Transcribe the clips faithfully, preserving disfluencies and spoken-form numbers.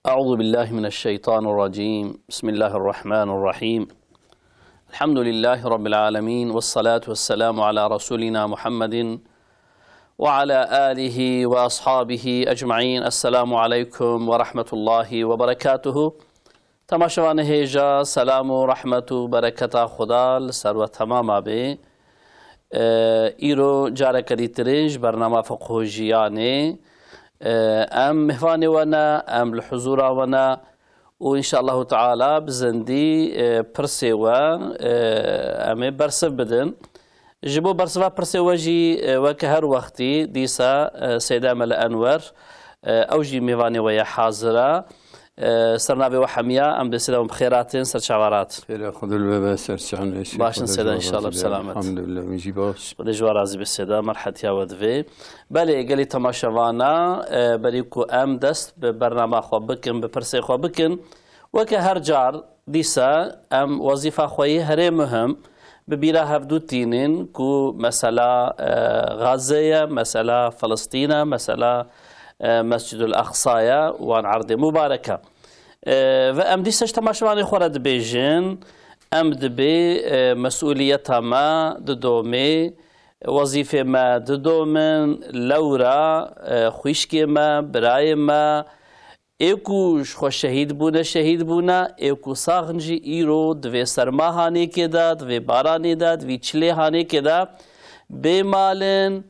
أعوذ بالله من الشيطان الرجيم. بسم الله الرحمن الرحيم. الحمد لله رب العالمين، والصلاة والسلام على رسولنا محمد وعلى آله وأصحابه أجمعين. السلام عليكم ورحمة الله وبركاته. Temaşevanê hêja, selam û rehmet û bereketa Xuda li ser we temama be. E, îro careke dîtirê ji bernama Fiqho Jiyanê, e, em mêvanê we ne, em li huzura we ne û înşallahu teala bi zindî, e, pirsê we, e, em ê bersiv bidin. Ji bo bersiva pirsê we jî, e, weke her wextî dîsa, e, Seyda Mele Enwer, e, ew jî mêvanê we ye hazir e. E, ser navê we hemiya, em dê Seyda we bi xêr hatin, ser çava rat. Xêra Xwedê li we be, ser çavan, Başin Seyda, înşallah bi selamet. Elhamdulillah, min jî baş. Xwedê ji we razî be Seyda, merhetiya we divê. Belê, gelî temaşevana, e, berî ku em dest bi bernama xwe bikin, bi pirsê xwe bikin, weke her car, dîsa em wezîfa xwe yê herê muhim bi bîra hevdû tînin ku mesela, e, Gaze ye, mesela Filistîn e, mesela, e, Mescîdul Aqsa ye, wan erdê mubarek e. E, ve em dîsa ji temaşevanê xwe re dibêjin, em dibê, e, mesûliyeta me didomê, wezîfê me didomin, lewra, e, xwîşkê me, birayê me, ê ku ji xwe şehîd bûne, şehîd bûne, ê ku sax in jî îro di vê serma hanêkê de, di vê baranê de, di vî çilê hanêkê de bê mal in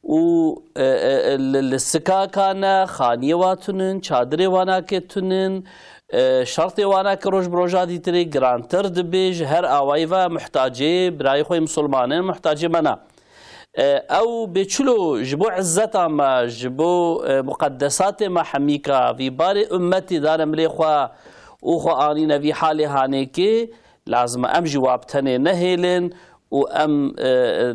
û, e, e, e, li, li sikaka ne, xaniyê wa tunin, çadirê wana ke tunin, e, şertê wana ke roj bi roja dîtirê girantir dibe, ji her awayî ve muhtacê birayê xwe yê misilman in, muhtacê me ne. E, ew bê çilo ji bo izzeta me, ji bo, e, muqeddesatê me hemîka, vî barê ummetî dane milê xwe û xwe anîne vî halê hanêkê, lazim e em jî wa bi tenê nehêlin û em, e,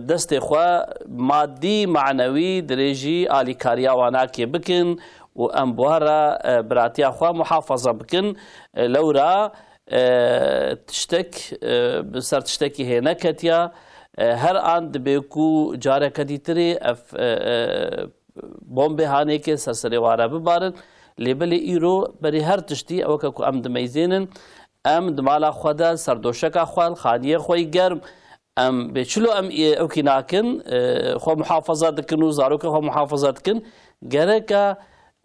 destê xwe madî, manewî dirêjî alîkariya wanakê bikin û em bi wan re, e, biratiya xwe muhafaza bikin. E, lewra, e, tiştek, e, bi ser tiştekî hê neketiya. E, her an dibe ku careke dîtirê ev, e, e, bombê hanêkê ser serê wan re bibarin. Lê belê îro berî her tiştî ew weke ku em dimeyzênin, em di mala xwe de, ser doşeka xwe, li xaniyê xwe yî germ, em bê çilo em ê ewkî nakin, e, xwe muhafaza dikin û zarokê xwe muhafaza dikin. Gereke,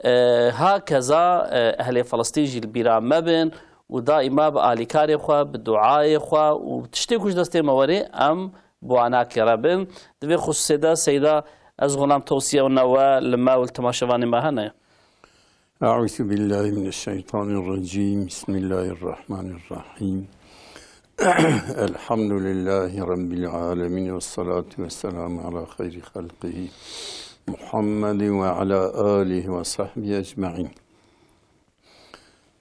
e, ha keza, e, ehlê Filistîn jî li bîra me bin û daîma bi alîkarê xwe, bi duayê xwe û tiştê ku ji destê me werê em bi wanakê re bin. Di vê xusûsê de Seyda, ez Xulam tewsiye wina we li me û li temaşevanê me hene. أعوذ بالله من الشيطان الرجيم. بسم الله الرحمن الرحيم. الحمد لله رب العالمين، والصلاة والسلام على خير خلقه محمد وعلى آله وصحبه أجمعين.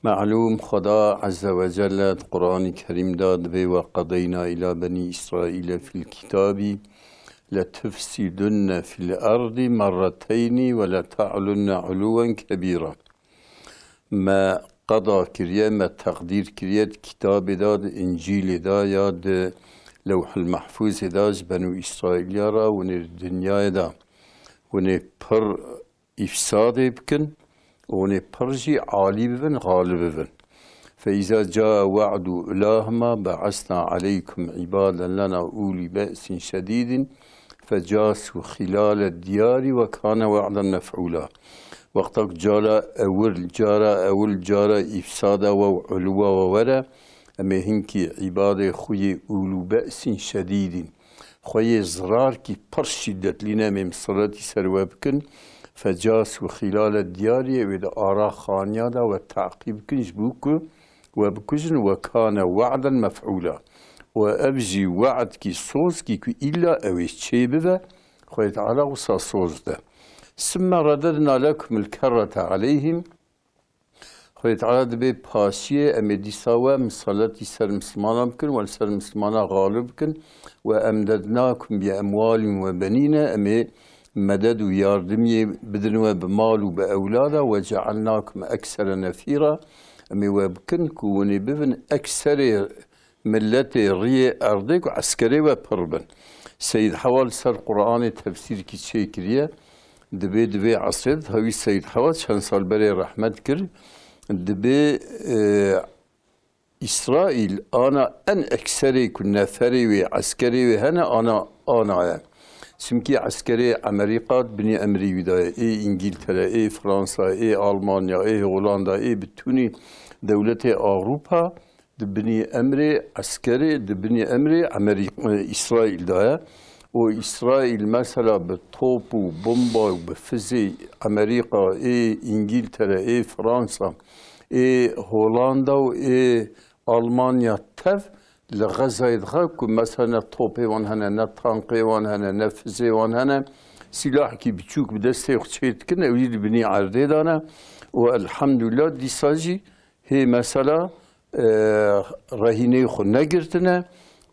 Melûm, Xweda Ezze ve Celle di Qur'anî Kerîm de dibê: "وقضينا إلى بني إسرائيل في الكتاب لتفسدن في الأرض مرتين ولتعلن علوا كبيرا." Me qeda kiriye, me teqdîr kiriye di kitabê de, di Încîlê de ya di Lewhil Mehfûzê de ji Benû Îsraîliya re, hûn ê di dinyayê de, hûn ê pir îfsadê bikin û hûn ê pir jî alî bibin, xalib bibin. فإذا جاء وعد أولاهما بعثنا عليكم عبادا لنا أولي بأس شديد فجاسوا خلال الديار وكان وعدا مفعولا. Wexta ku cara ewil, cara ewil, cara îfsada we û uluwa we were, em ê hinkî îbadê xwe yê ûlû be'sîn şedîdîn, xwe yê zirarkî pir şîdetlî ne, em ê miseletî ser we bikin. Fecasû xîlale diyarî, wê di ara xaniya de we teqîb bikin, ji bo ku we bikujin, we kane we'den mef'ûla. Û ev jî we'dkî, sozkî ku îlla ew ê çêbibe, Xwedê Teala wisa soz de. Sümme rededna lekumul kerrete aleyhim. Xwedê Teala dibê paşiyê em ê dîsa we miseletî ser misilmanan bikin, we li ser misilmana xalib bikin. Ve emdednakum bi emwalin ve benîne, em ê meded û yardimiyê bidin we bi mal û bi ewlada, ve cealnakum eksere nefîra, em ê we bikin ku hûn ê bibin ekserê miletê riyê erdê ku eskerê we pir bin. Seyyid Hewa li ser Qur'anê tefsîrkî çêkiriye. Dibê di vê esrê de, tevî Seyyid Hewa çend sal berê rehmet kir, Dibê, e, Îsraîl ana en ekserê ku neferê wê, eskerê wê hene, ana, ana ye. Çimkî eskerê Amerîka di binî emrê wî de ye. Ê Îngîltere, ê Fransa, ê Almanya, ê Holanda, ê bitûnî dewletê Ewropa di binî emrê eskerê, di binî emrê Amerî-, Îsraîl de ye. Û Îsraîl mesela bi top û bomba û bi fizê Amerîka, ê Îngîltere, ê Fransa, ê Holanda û ê Almanya tev li Xezayê dixe ku mesela ne topê wan hene, ne tankê wan hene, ne fizê wan hene. Sîlahekî biçûk bi destê xwe çê dikin, ew jî di binî erdê de ne. Û elhamdulillah dîsa jî hê mesela, e, rehînê xwe negirtine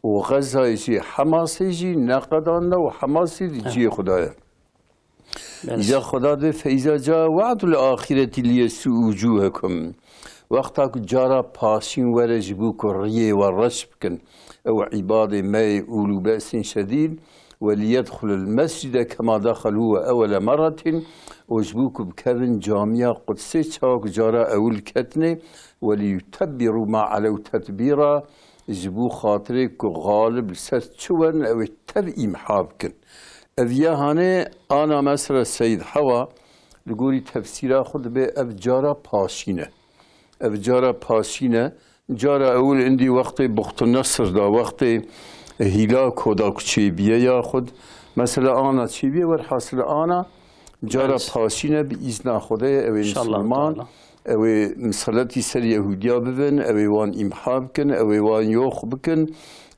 û Xezayê jî Hemasê jî neqedandine û Hemasê di cihê xwe de ye. Îca Xweda dê feyza ca we'dul ahireti liyesû wucûhekum. Wexta ku cara paşîn were ji bo ku riyê we reş bikin, ew îbadê me yê ûlû be'sîn şedîd, ve liyedxulul mescide kema dexelû ve ewele merretin, û ji bo ku bikevin camiya Qudsê çawa ku cara ewil ketine, ve liyutebbirû ma elew tetbîra, ji bo xatirê ku xalib li ser çi werin, ew ê tev îmha bikin. Ev ya hanê ana mesela Seyyid Hewa li gorî tefsîra xwe dibe ev cara paşîn e. Ev cara paşîn e. Cara ewil indî wextê Buxtu Nesir da, wextê Hîlako da ku çêbiye ya xud. Mesela ana çêbiye, werhasil ana cara paşîn e bi îzna Xwedê, ew ê Misilman, ew ê miseletî ser Yehûdiya bibin, ew ê wan îmha bikin, ew ê wan yox bikin.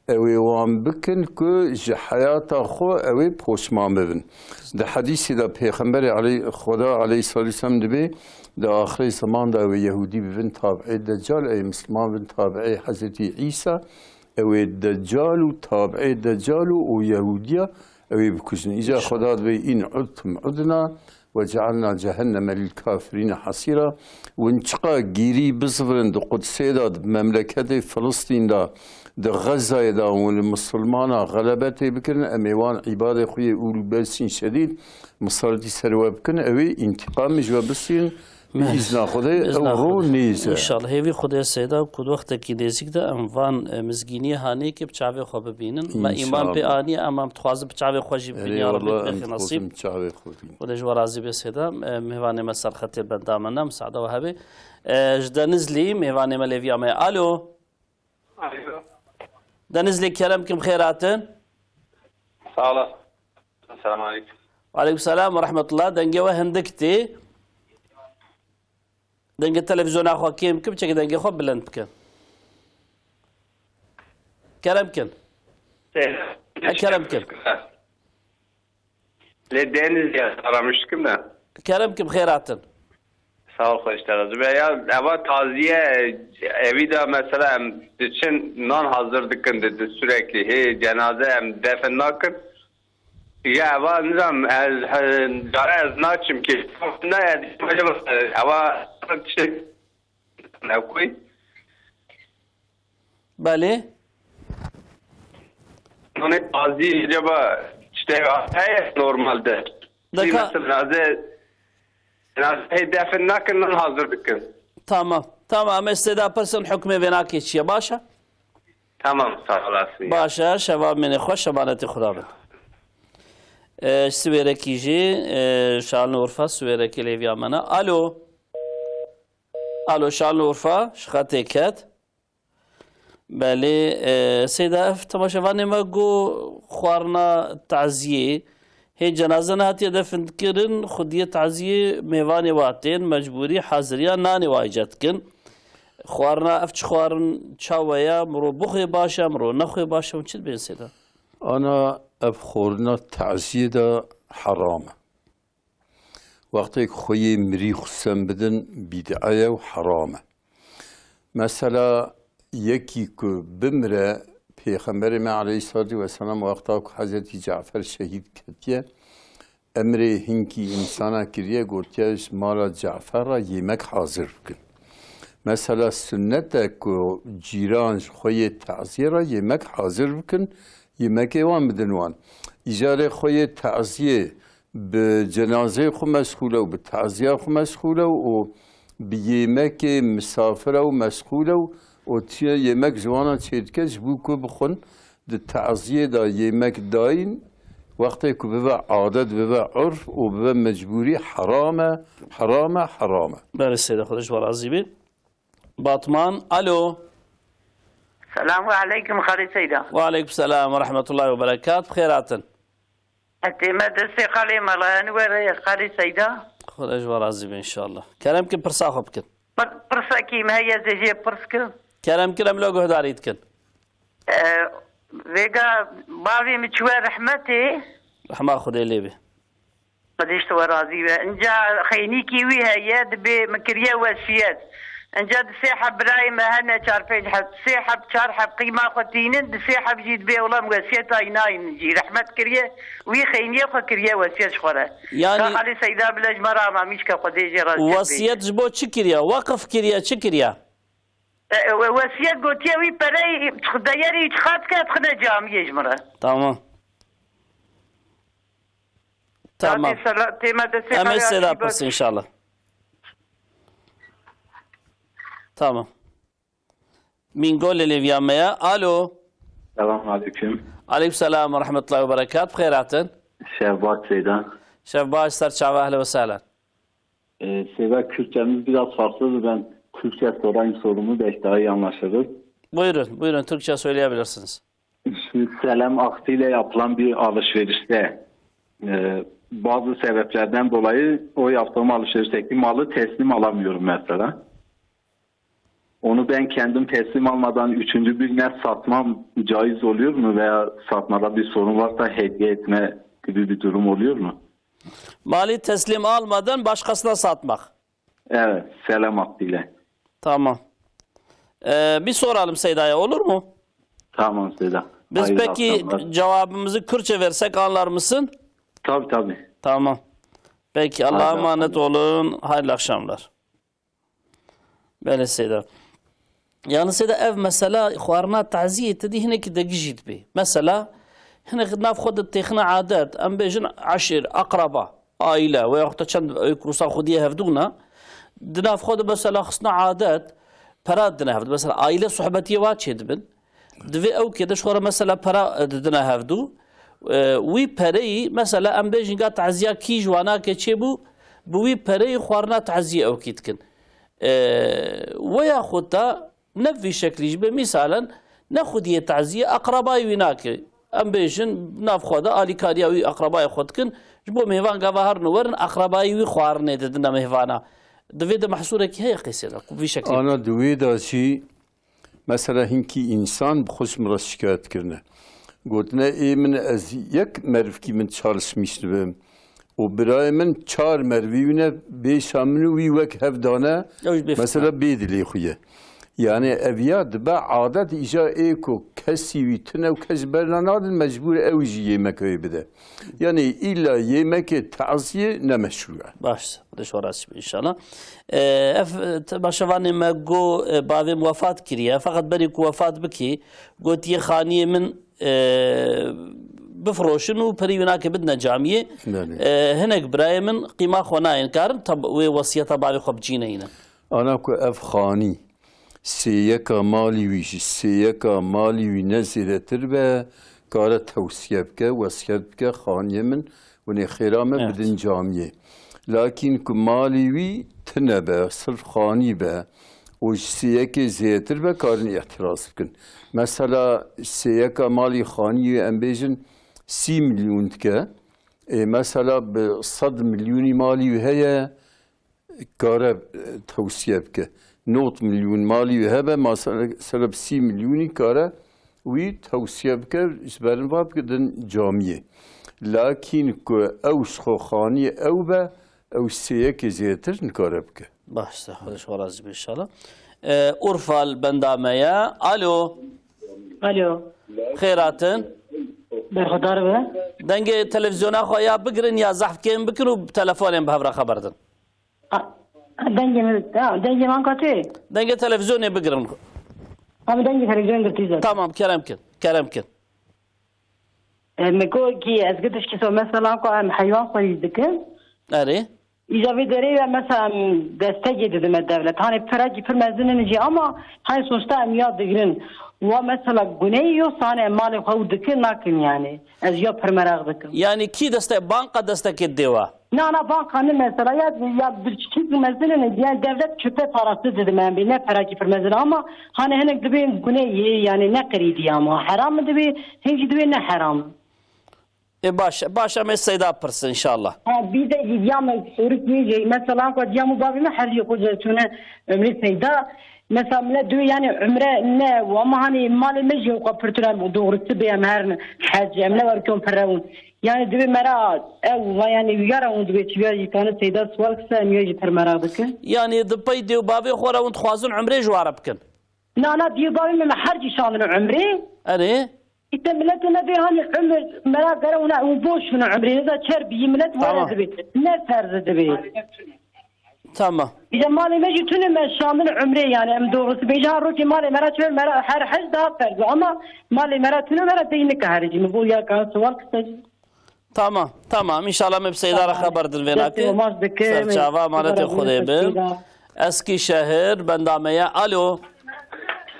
Ew ê wan bikin ku ji heyata xwe ew ê poşman bibin. Di hedîsê de Pêxemberê Eley-, Xweda aleyhissalatu vesselam dibê, di axirê zeman de ew ê Yehûdî bibin tabi'ê Deccal, ew ê Misliman bibin tabi'ê Hezretî Îsa, ew ê Deccal û tabi'ê Deccal û, û Yehûdiya ew ê bikujin. Îca Xweda dibê, "În udtum udna." "Ve cealna cehenneme lil kafirîne hasîra." Win çiqa gîrî bizivirin di Qudsê de, di memleketê Filistîn de, di Xezayê de, win li misilmana xelebetê bikirin, em ê wan îbadê xwe yê ûlû bersîn şedîd misaletî ser we bikin, ew ê întîqamê ji we bistînin, bi îzna Xwedê ew ro nêz e. Înşallah. Hêvî Xwedê seyda ku di wextekî nêzîk de em van, e, mizgîniyê hanê ki bi çavê xwe bibînin. Me îman pê aniye, em, em dixwazin bi çavê xwe jî bibînin, ya Rebbi, em bêxê nesîb. Xwedê ji we razî bê seyda. E, mêvanê me ser xetê benda me ne, misade we hebe. E, ji Denizlî mêvanê me lêviya me. Alo. Alo. Denizlî kerem kim xêr hatin. Sağ olasın. Selamun aleyküm. Aleyküm selam ve rahmetullah. Dengê we hindik tê. Dengê televizyona xwe kêm kim, çekê dengê xwe bilind bikin. Kerem kin. Selam. E, kerem kin. Lê Denizlî ya, aramiş kim ne? Kerem kim, xêr hatin. Sağ ol, xweş te razî be. Ya, eva taziye evî de mesela em diçin nan hazir dikin di, di sürekli. Hê cenaze em defin nakin. Ya eva nizam ez, he, cara ez naçim ki. Ne, eva tiştek ne koy. Belê. Nonê tazî ceba işte heye normalde. Deka- Mesela naze, naze hê defin nakin, nan hazir dikin. Tamam. Tamam, em ê sêda pirsin hukmê vê nakê çi ye, baş e? Tamam, sağ olasın ya. Baş e, şeva mînê xweş, emanetê Xuda bin. E, Siwêrekî jî, e, Şanlıurfa, Siwêrekî lêviya me ne. Alo. Alo, Şanlıurfa, ji xetê ket. Belê, e, seyda, ev temaşevanê me got xwarina taziyê, hê cenaze nehatiye definkirin, xwediyê taziyê mêvanê wa tên mecbûrî haziriya nanê wa îcad dikin. Xwarina ev çi xwarin çawe ye, mirov bixwê baş e, mirov nexwê baş e, hûn çi dibên seyda? Ana ev xwarina taziyê de heram e. Wextê ku xwe yê mirî xwe sem bidin, bîd'e ye û heram e. Mesela, yekî ku bimire, Pêxemberê me aleyhissalatu vesselam wexta ku Hezretî Cafer şehîd ketiye, emrê hinkî însana kiriye, gotiye, ji mala Cafer re yemek hazir bikin. Mesela, sunnet e ku cîran ji xwe yê taziyê re yemek hazir bikin, yemekê wan bidin wan. Îcarê xwe yê taziyê bi cenazeyê xwe meşxûl e û bi taziya xwe meşxûl e û bi yêmekê misafir e û mesxûl e û, û tiye yêmek ji wana çêdike ji bo ku bixwin. Di taziyê de yêmek dayîn, wextê ku bibe adet, bibe urf û bibe mecbûrî, heram e, heram e, heram e. Belê Seyda, Xwedê ji we razî be. Batman, alo. Selamu aleykum, Xalê Seyda. Ve aleykum selam ve rahmetullahi ve berekat. Bi xêr hatin. Etê me destê xalê me layan were, xalê Seyda. Xwedê ji we razî be inşallah. Kerem kin, pirsa xwe bikin. Pir-, pirsekî me heye, ez ê jê pirs kim. Kerem kin, em lo guhdarî dikin. E, vêga bavê min çûye rehmetê. Rehma Xwedê lê be. Xwedê ji we razî be. Inca xeynîkî wî heye, dibê min kiriye wesiyet. Inca di sê heb birayê me hene, çar pênc heb, sê heb, çar heb qîma xwe tînin, di sê heb jî dibê wela min wesiyeta wî naynin jî. Rehmet kiriye, wî xeyniyê xwe kiriye wesiyet ji xwe re. Yanî Ka Xalê Seyda bile ji me re amamîş ke, Xwedê jê razî be. Wesiyet ji bo çi kiriye? Weqf kiriye, çi kiriye? E, e, we-, wesiyet gotiye wî perey deyerî çiqas ke dixine camiyê ji min re. Tamam. Tamam. Tê sela-, tê me destê Em ê xalê Seyda Aşî pirsin inşallah. Tamam. Mîngol li lêviya me ye. Alo. Selam aleyküm. Aleyküm selam ve rahmetullahi ve berekat. Bi xêr hatin. Şevbaş Seyda. Şevbaş, ser çava, ehlen ve sehlen. Ee, Seyda, Kürtçemiz biraz farklıdır. Ben Türkçe sorayım sorumu, belki daha iyi anlaşılır. Buyurun, buyurun. Türkçe söyleyebilirsiniz. Şimdi Selam Akti ile yapılan bir alışverişte, e, bazı sebeplerden dolayı o yaptığım alışverişteki malı teslim alamıyorum mesela. Onu ben kendim teslim almadan üçüncü birine satmam caiz oluyor mu? Veya satmada bir sorun varsa hediye etme gibi bir durum oluyor mu? Mali teslim almadan başkasına satmak. Evet, Selam Akti ile. Tamam. Ee, bir soralım Seyda'ya, olur mu? Tamam Seyda. Biz Hayırlı peki akşamlar. Cevabımızı Kürtçe versek anlar mısın? Tabii, tabii. Tamam. Peki, Allah'a Hayırlı emanet akşamlar. Olun. Hayırlı akşamlar. Belê Seyda. Yani Seyda, ev mesela xwarina taziyê te dî hinekî degijî dibe. Mesela hinek nav xwe de têxine adet, em bêjin eşîr, akraba, aile veya xwe çend ewk wisa xwediyê hevdû ne, di nav xwe de mesela xistine adet, pera didine hevdû. Mesela aile sohbetiyê wa çêdibin. Divê ew kê de ji xwe re mesela pera, e, didine hevdû. E, wî pereyî mesela em bêjin ga taziya kî ji wana ke çêbû, bi wî pereyî xwarina taziyê ew kî dikin. E, weya xwe ta ne bi vî şeklî ji bê, mîsalen ne xwediyê taziyê, akrabayê wî nake. Em bêjin nav xwe de alîkariya wî akrabayê xwe dikin. Ji bo mêvan gava herin û werin akrabayê wî xwarinê didine mêvana. Divê de mehsûrekî heye qêsê de, ku vî şeklî. Ana di wê de jî Mesela hinkî însan bi xwe ji min re şikayet kirine. Gotine, ê min ez yek merivkî min çalışmîş dibim. Û birayê min çar merivî wî ne bêşa min û wî wek hev dane, Ew jî bê mesela bê dilê xwe ye. Yani ev ya dibe adet îja ê ku kesî wî tune û kes berna nadin, mecbûr ew jî yêmeke wê bide. Yani îlla yêmekê taziyê ne meşrû e. Baş, Xwedê ji we razî be înşallah. Ee, ev, e, temaşevanê me got, e, bavê min wefat kiriye. Feqet berî ku wefat bikî, gotiye xaniyê min, e, bifroşin û perî wî nake bidine camiyê. Belê. E, hinek birayê min qîma xwe nayên karin, tab-, wê wesiyeta bavê xwe bi cî neynin. Ana ku ev xanî sêyeka malî wî ji sêyeka malî wî ne zêdetir be, kare tewsiye bike, wesiyet bike, xaniyê min, winê xêra me Evet. bidin camiyê. Lakin ku malî wî tine be, sirf xanî be û ji sêyekê zêdetir be, karin îtiraz bikin. Mesela sêyeka malî xanî wî em bêjin sî milyon dike. Ê, mesela bi sed milyonî malî wî heye, kare, e, tewsiye bike. Nod milyon malî wî hebe, mesela bi sî milyonî kare wî tewsiye bike, ji ber va bike din camiyê. Lakin ku ew ji xwe xanî ew be, ew sêyekê zêdetir nikare bike. Baş, sağ ol, ji we razî be inşallah. Ee, Urfa li benda me ye. Alo. Alo. Xêr hatin. Berxudar be. Dengê televizyona xwe ya bigirin ya zehf kêm bikin û telefonên bi hev re xeber din. A, dengê min, ha, dengê min katê? Dengê televizyonê bigirin. Em dengê televîzyon girtî zaten. Tamam, kerem kin. Kerem kin. E, me got ki ez gi tişkî so mesela ku em heywan xwerî dikin. Erê. Îca vê derê ve mesela em destekê didime devlet. Hanê pirekî pir mezin in jî ama hanê sonuçta em ya digirin. Wa mesela guneyê yo sane em malê xwe û dikin nakin yani. Ez ya pir meraq dikim. Yani kî deste-, banka destekê dê we? Na, na, banka ne mesela ya, ya biçûk mezin in. Yani devlet çöpe parası didime em bê. Ne pirekî pir mezin ama hanê hinek dibê guneyê yani ne qirîdî ama. Heram mi dibê, hinek jî dibê ne heram. E, baş, baş, em ê Seyda pirsin inşallah. Ha, bir de ya me soru ki, şey, mesela, ku diya mu babî me her yê xwe çûne umrê Seyda. Mesela, millet diyor yani umre ne, ama hani malê me jî o kadar pürtüren doğrusu bê em her hec, em ne var ki on perewun. Yani dibe mera, ev, va yani yara un dibe çiviya jî kanı Seyda sual kısa em ya jî per mera bikin. Yani di pey dê û bavê xwe re hûn dixwazin umrê ji wa re bikin? Na, na, dê û bavê me, me her cî şandin umrê. Erê. Îşte millet ne bê hani umr, mera gere una û boş una umrê, ne da çer bî, millet were Tamam. dibe. Ne ferz dibe. Tamam. Îşte malê me jî tune me şandin umrê yani, em doğrusu bê. Ha rokê malê mera çer mera her hec daha ferz ama malê mera tune mera dey nika her cî. Mi bû ya kan sual kısa cî. Tamam, tamam. Înşallah me bi Seyda re Tamam. xeber din vêna Destê ki. we maç dikim. Serçava, emanetê Xwedê bin. Eskîşehir, benda me ye. Alo.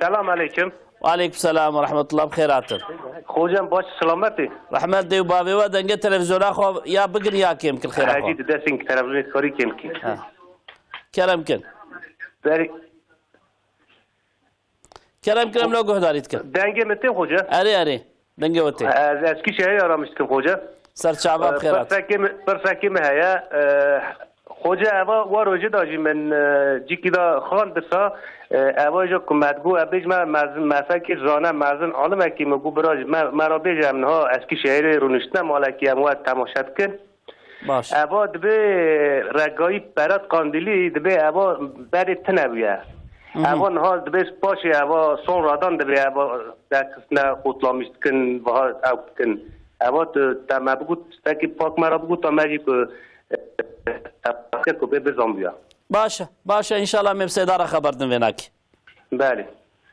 Selam aleyküm. Aleyküm selam ve rahmetullah. Bi xêr hatin. Hocam baş selametî. Rahmet dê û bavê we dengê televizyona xwe ya bigir ya kêm kir xêra xwe. Ecî di destên televizyonê karî kêm ki. Ha. Kerem kin. Berî Kerem, kerem, lo guhdarî dikin. Dengê min tê, xoce? Erê, erê. Dengê we tê. Ez Eskîşehirê aramiş dikim, xoce. Serçava bi xêr hat. Pirsekê min, pirsekê min heye. E, xoce, eva wa rojê da jî min, e, cîkî da xan disa, e, eva jî ku me digo, e, bêj me mezin, mesekî zane, mezin alimekî min got, bira jî me, me ra bêje em niha Eskîşehirê rûniştine malekî em we temaşe dikin. Baş. Eva dibê regayî Berat Qandîlî dibê eva berê tine bûye. Mhm. Eva niha dibê paşê eva sonradan dibê eva derkisine qutlamiş dikin, vaha ew dikin. Eva tu te me bigot, tiştekî pak me re bigot, ta me jî ku, e, e, ku bê bizan bûye. Baş e, baş e, înşallah me bi Seyda re xeber din vênakî. Belê.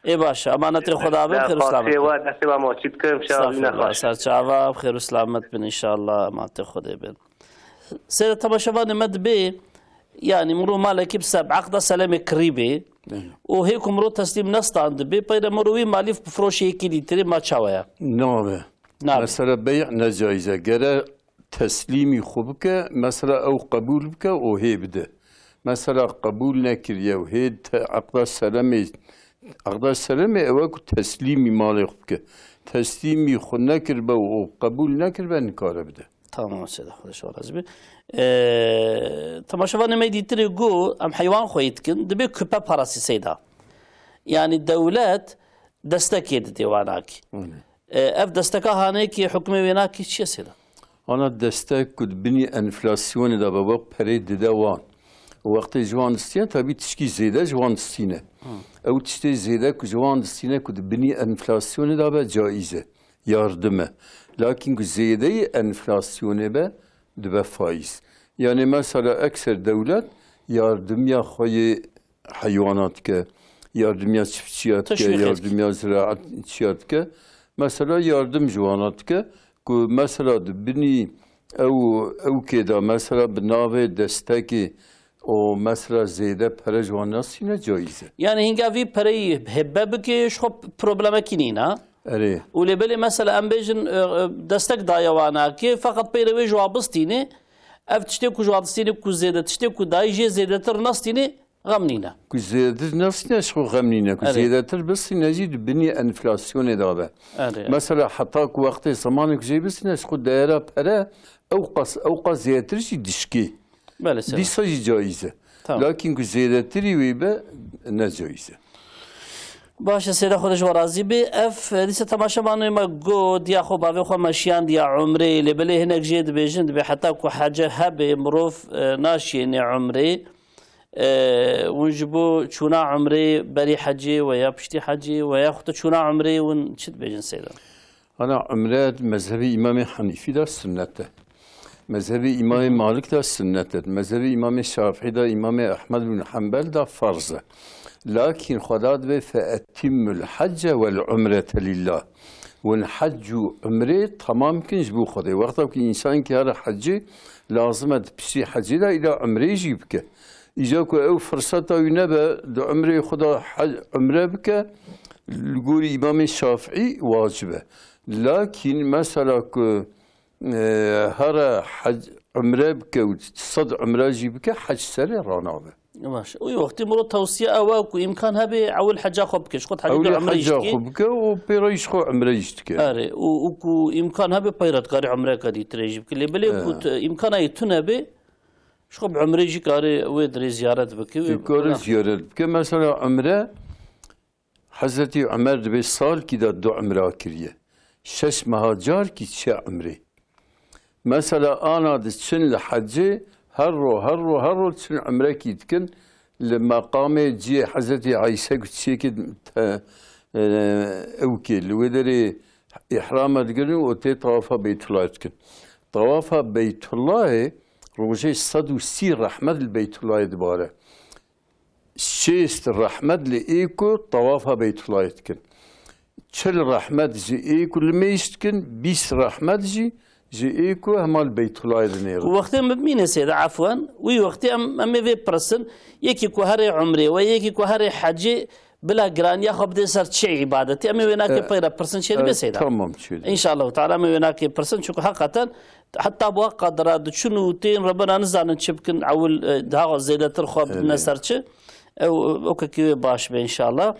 Ê baş, emanetê Xweda bin, xêr û selamet bin. Destê we, destê we maçî dikim, şeva bîne xweş. Serçava, xêr û selamet bin, înşallah, emanetê Xwedê bin. Seyda, temaşevanê me dibê, yani, mirov malekî bi se-, bi eqda selemê kirî bê, Belê. û hê ku mirov teslîm nestandibe, peyre mirov wî malî bifiroşê yekî dîtirê ma çawa ye? Nabe. Nabe. Mesela bey'a necaiz e. Gere teslîmî xwe bike, mesela ew qebûl bike û hê bide. Mesela qebûl nekiriye û hê te-, eqda selemê, eqda selemê ew e ku teslîmî malê xwe bike. Teslîmî xwe nekiribe û qebûl nekiribe, nikare bide. Tamam, Seyda, Xwedê ji we razî be. Ee, temaşevanê me dîtirê got, em heywan xweyî dikin, dibê kupe parasî Seyda. Yani dewlet destekê didê wanakî. Öyle. E, ev desteka haneyekî hukmê wê nakî çi ye Seyda? Ana destek ku di binî enflasyonê de be, wek perê dide wan. Wextê ji wan distîne, tabî tişkî zêde ji wan distîne. Hı. Ew tiştê zêde ku ji wan distîne ku di binî enflasyonê de be caiz e, yardim e. Lakin ku zêdeyî enflasyonê be, dibe faiz. Yani mesela ekser dewlet yardimiya xwe yê heywanat dike, yardimiya çiftçiya dike, Teşwîqê dike. yardimiya ziraetçiya dike. Mesela yardim ji wana dike ku mesela di binî ew, ew kê de mesela bi navê destekê û mesela zêde pere ji wan nestîne caiz e. Yani hinga vî pereyî hebe bike ji xwe problemekî nîne. Erê. Û lê belê mesela em bêjin, e, e, destek daye wana kê feqet peyre wê ji wa bistîne. Ev tiştê ku ji wa distîne ku zêde, tiştê ku dayî jê zêdetir nestîne, Xem nîne. Ku zêdetir nestîne ji xwe xem nîne. Ku Erê. zêdetir bistîne jî di binî enflasyonê de be. Erê. Mesela heta ku wextê zemanê ku jê bistîne ji xwe deyera pere ew qas, ew qas zêdetir jî dişkê. Belê, sera. Dîsa jî caiz e. Tamam. Lakin ku zêdetirî wê be ne caiz e. Baş e, Seyda, Xwedê ji we razî be. Ev, e, dîsa temaşevanê me got, diya xwe bavê xwe meşiyandiya umrê, lê belê hinek jê dibêjin, dibê heta ku hece hebe mirov, e, naşiyênê umrê. E, hûn ji bo çûna umrê berî hecê we ya piştî hecê we ya xwe çûna umrê hûn çi dibêjin Seyda? Ana umre mezhebê Îmamê Henîfî de sunnet e. Mezhebê Îmamê Malik de sunnet e. Mezhebê Îmamê Şafî de, Îmamê Ehmed bin Hanbel de ferz e. Lakin Xweda dibê fe etimmul hecce vel umrete lillah. Hûn hec û umrê temam kin ji bo Xwedê. Wexta ku însan ki here hecê, Lazim e di piştî hecê de îla umrê jî bike. Îca ku ew firseta wî nebe di umrê xwe de he-, umre bike, li gorî Îmamê Şafîî wacib e. Lakîn mesela ku, e, here hec, umre bike û sed umre jî bike, hec serê ranabe. Baş. Wî wextî miro tewsiye ew e ku îmkan hebe ewil heca xwe bike. Ji xwe hecê Ewlê de umre jî heca dike. Xwe bike û pê re jî xwe umre jî dike. Erê, û, û ku îmkan hebe peyre dikarî umreka dîtirê jî bike. Lê belê ku He. te-, îmkana yê tune be, ji xwe bi umrê jî karê wê dirê ziyaret bike. Wê Dikare bike. Ziyaret bike. Mesela umre, Hezretî Umer dibê salkî de du umra kiriye. Şeş meha carkî çe umrê. Mesela ana diçin li hecê her ro, her ro, her ro diçin umrekî dikin. Li meqamê cihê Hezretî Ayşe ku çiyekê te-, e, ewkê li wê derê îhrama digirin û tê tawafa Beytullahê dikin. Tawafa Beytullahê rojê sed û sî rehmet li Beytullahê dibare. Şêst rehmet li ê ku tawafa Beytullahê dikin. Çil rehmet ji ê ku limêj dikin, bîst rehmet jî ji ê ku hema li Beytullahê dinêrin. Ku wextê min bimîne sêde, efwen, wî wextê em, em ê vê pirsin, yekî ku herê umrê we, yekî ku herê hecê, bila giraniya xwe bidê ser çi îbadetê? Em ê wênakê E, peyre pirsin çê dibe e, seyda. Tamam, çê dibe. İnşallah Teala em ê wênakê pirsin, çunku heqeten heta bu qadra diçin û tên Rebena nizanin çi bikin, ewil, e, daha zêdetir xwe bidine Evet. ser çi. Ew, ew kekî wê baş be inşallah.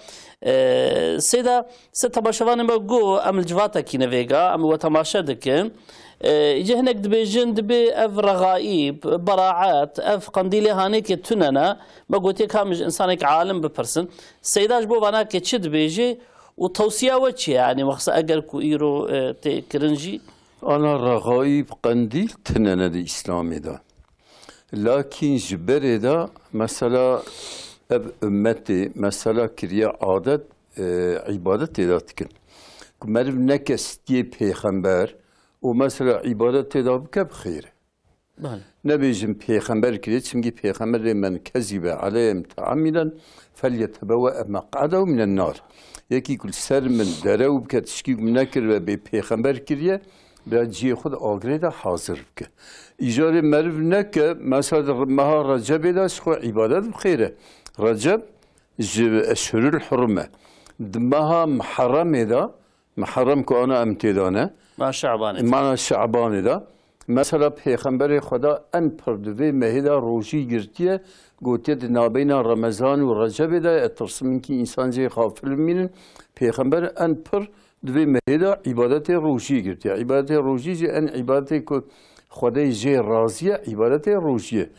E, seyda, se temaşevanê me go, em li civatekî ne vêga, em we temaşe dikin. E, îca hinek dibêjin, dibê ev regaîb, beraet, ev qendîlê hanêkê tune ne. Me gotiye ka min ji insanek alim bipirsin. Seyda ji bo vanakê çi dibêjê û tewsiya we çi ye? Yanî, mexsa eger ku îro, e, tê kirin jî? Ana regaîb qendîl tune ne di Îslamê de. Lakîn ji berê de mesela ev ummetê mesela kiriye adet, e, îbadet tê de dikin. Ku meriv neke stiyê pêxember û mesela îbadet tê de bike bi xêr e. Bale. Nebêjin pêxember kiriye, çimkî pêxemberê men kezîbe aleyhe miteammidan felyetebewwe meq'adehu minen nar. Yekî ku li ser min derew bike, tişkî ku min nekiribe bê pêxember kiriye, bira cihê xwe di agirê de hazir bike. Îcarê meriv neke, mesela di meha Recebê de ji xwe îbadet bi xêr e. Receb ji eşhurul hurum e. Di meha Miherremê de, Miherrem ku ana em tê de ne. Ma Şabanê. Mana Şabanê de. Mesela Pêxemberê Xweda en pir di vê mehê de rojî girtiye, gotiye di nabeyna Remezan û Recebê de, ez tirsim hinkî însan jê xafil bimînin. Pêxember en pir di vê mehê de îbadetê rojî girtiye. Îbadetê rojî jî en îbadetê ku Xwedê jê razî ye, îbadetê rojî ye.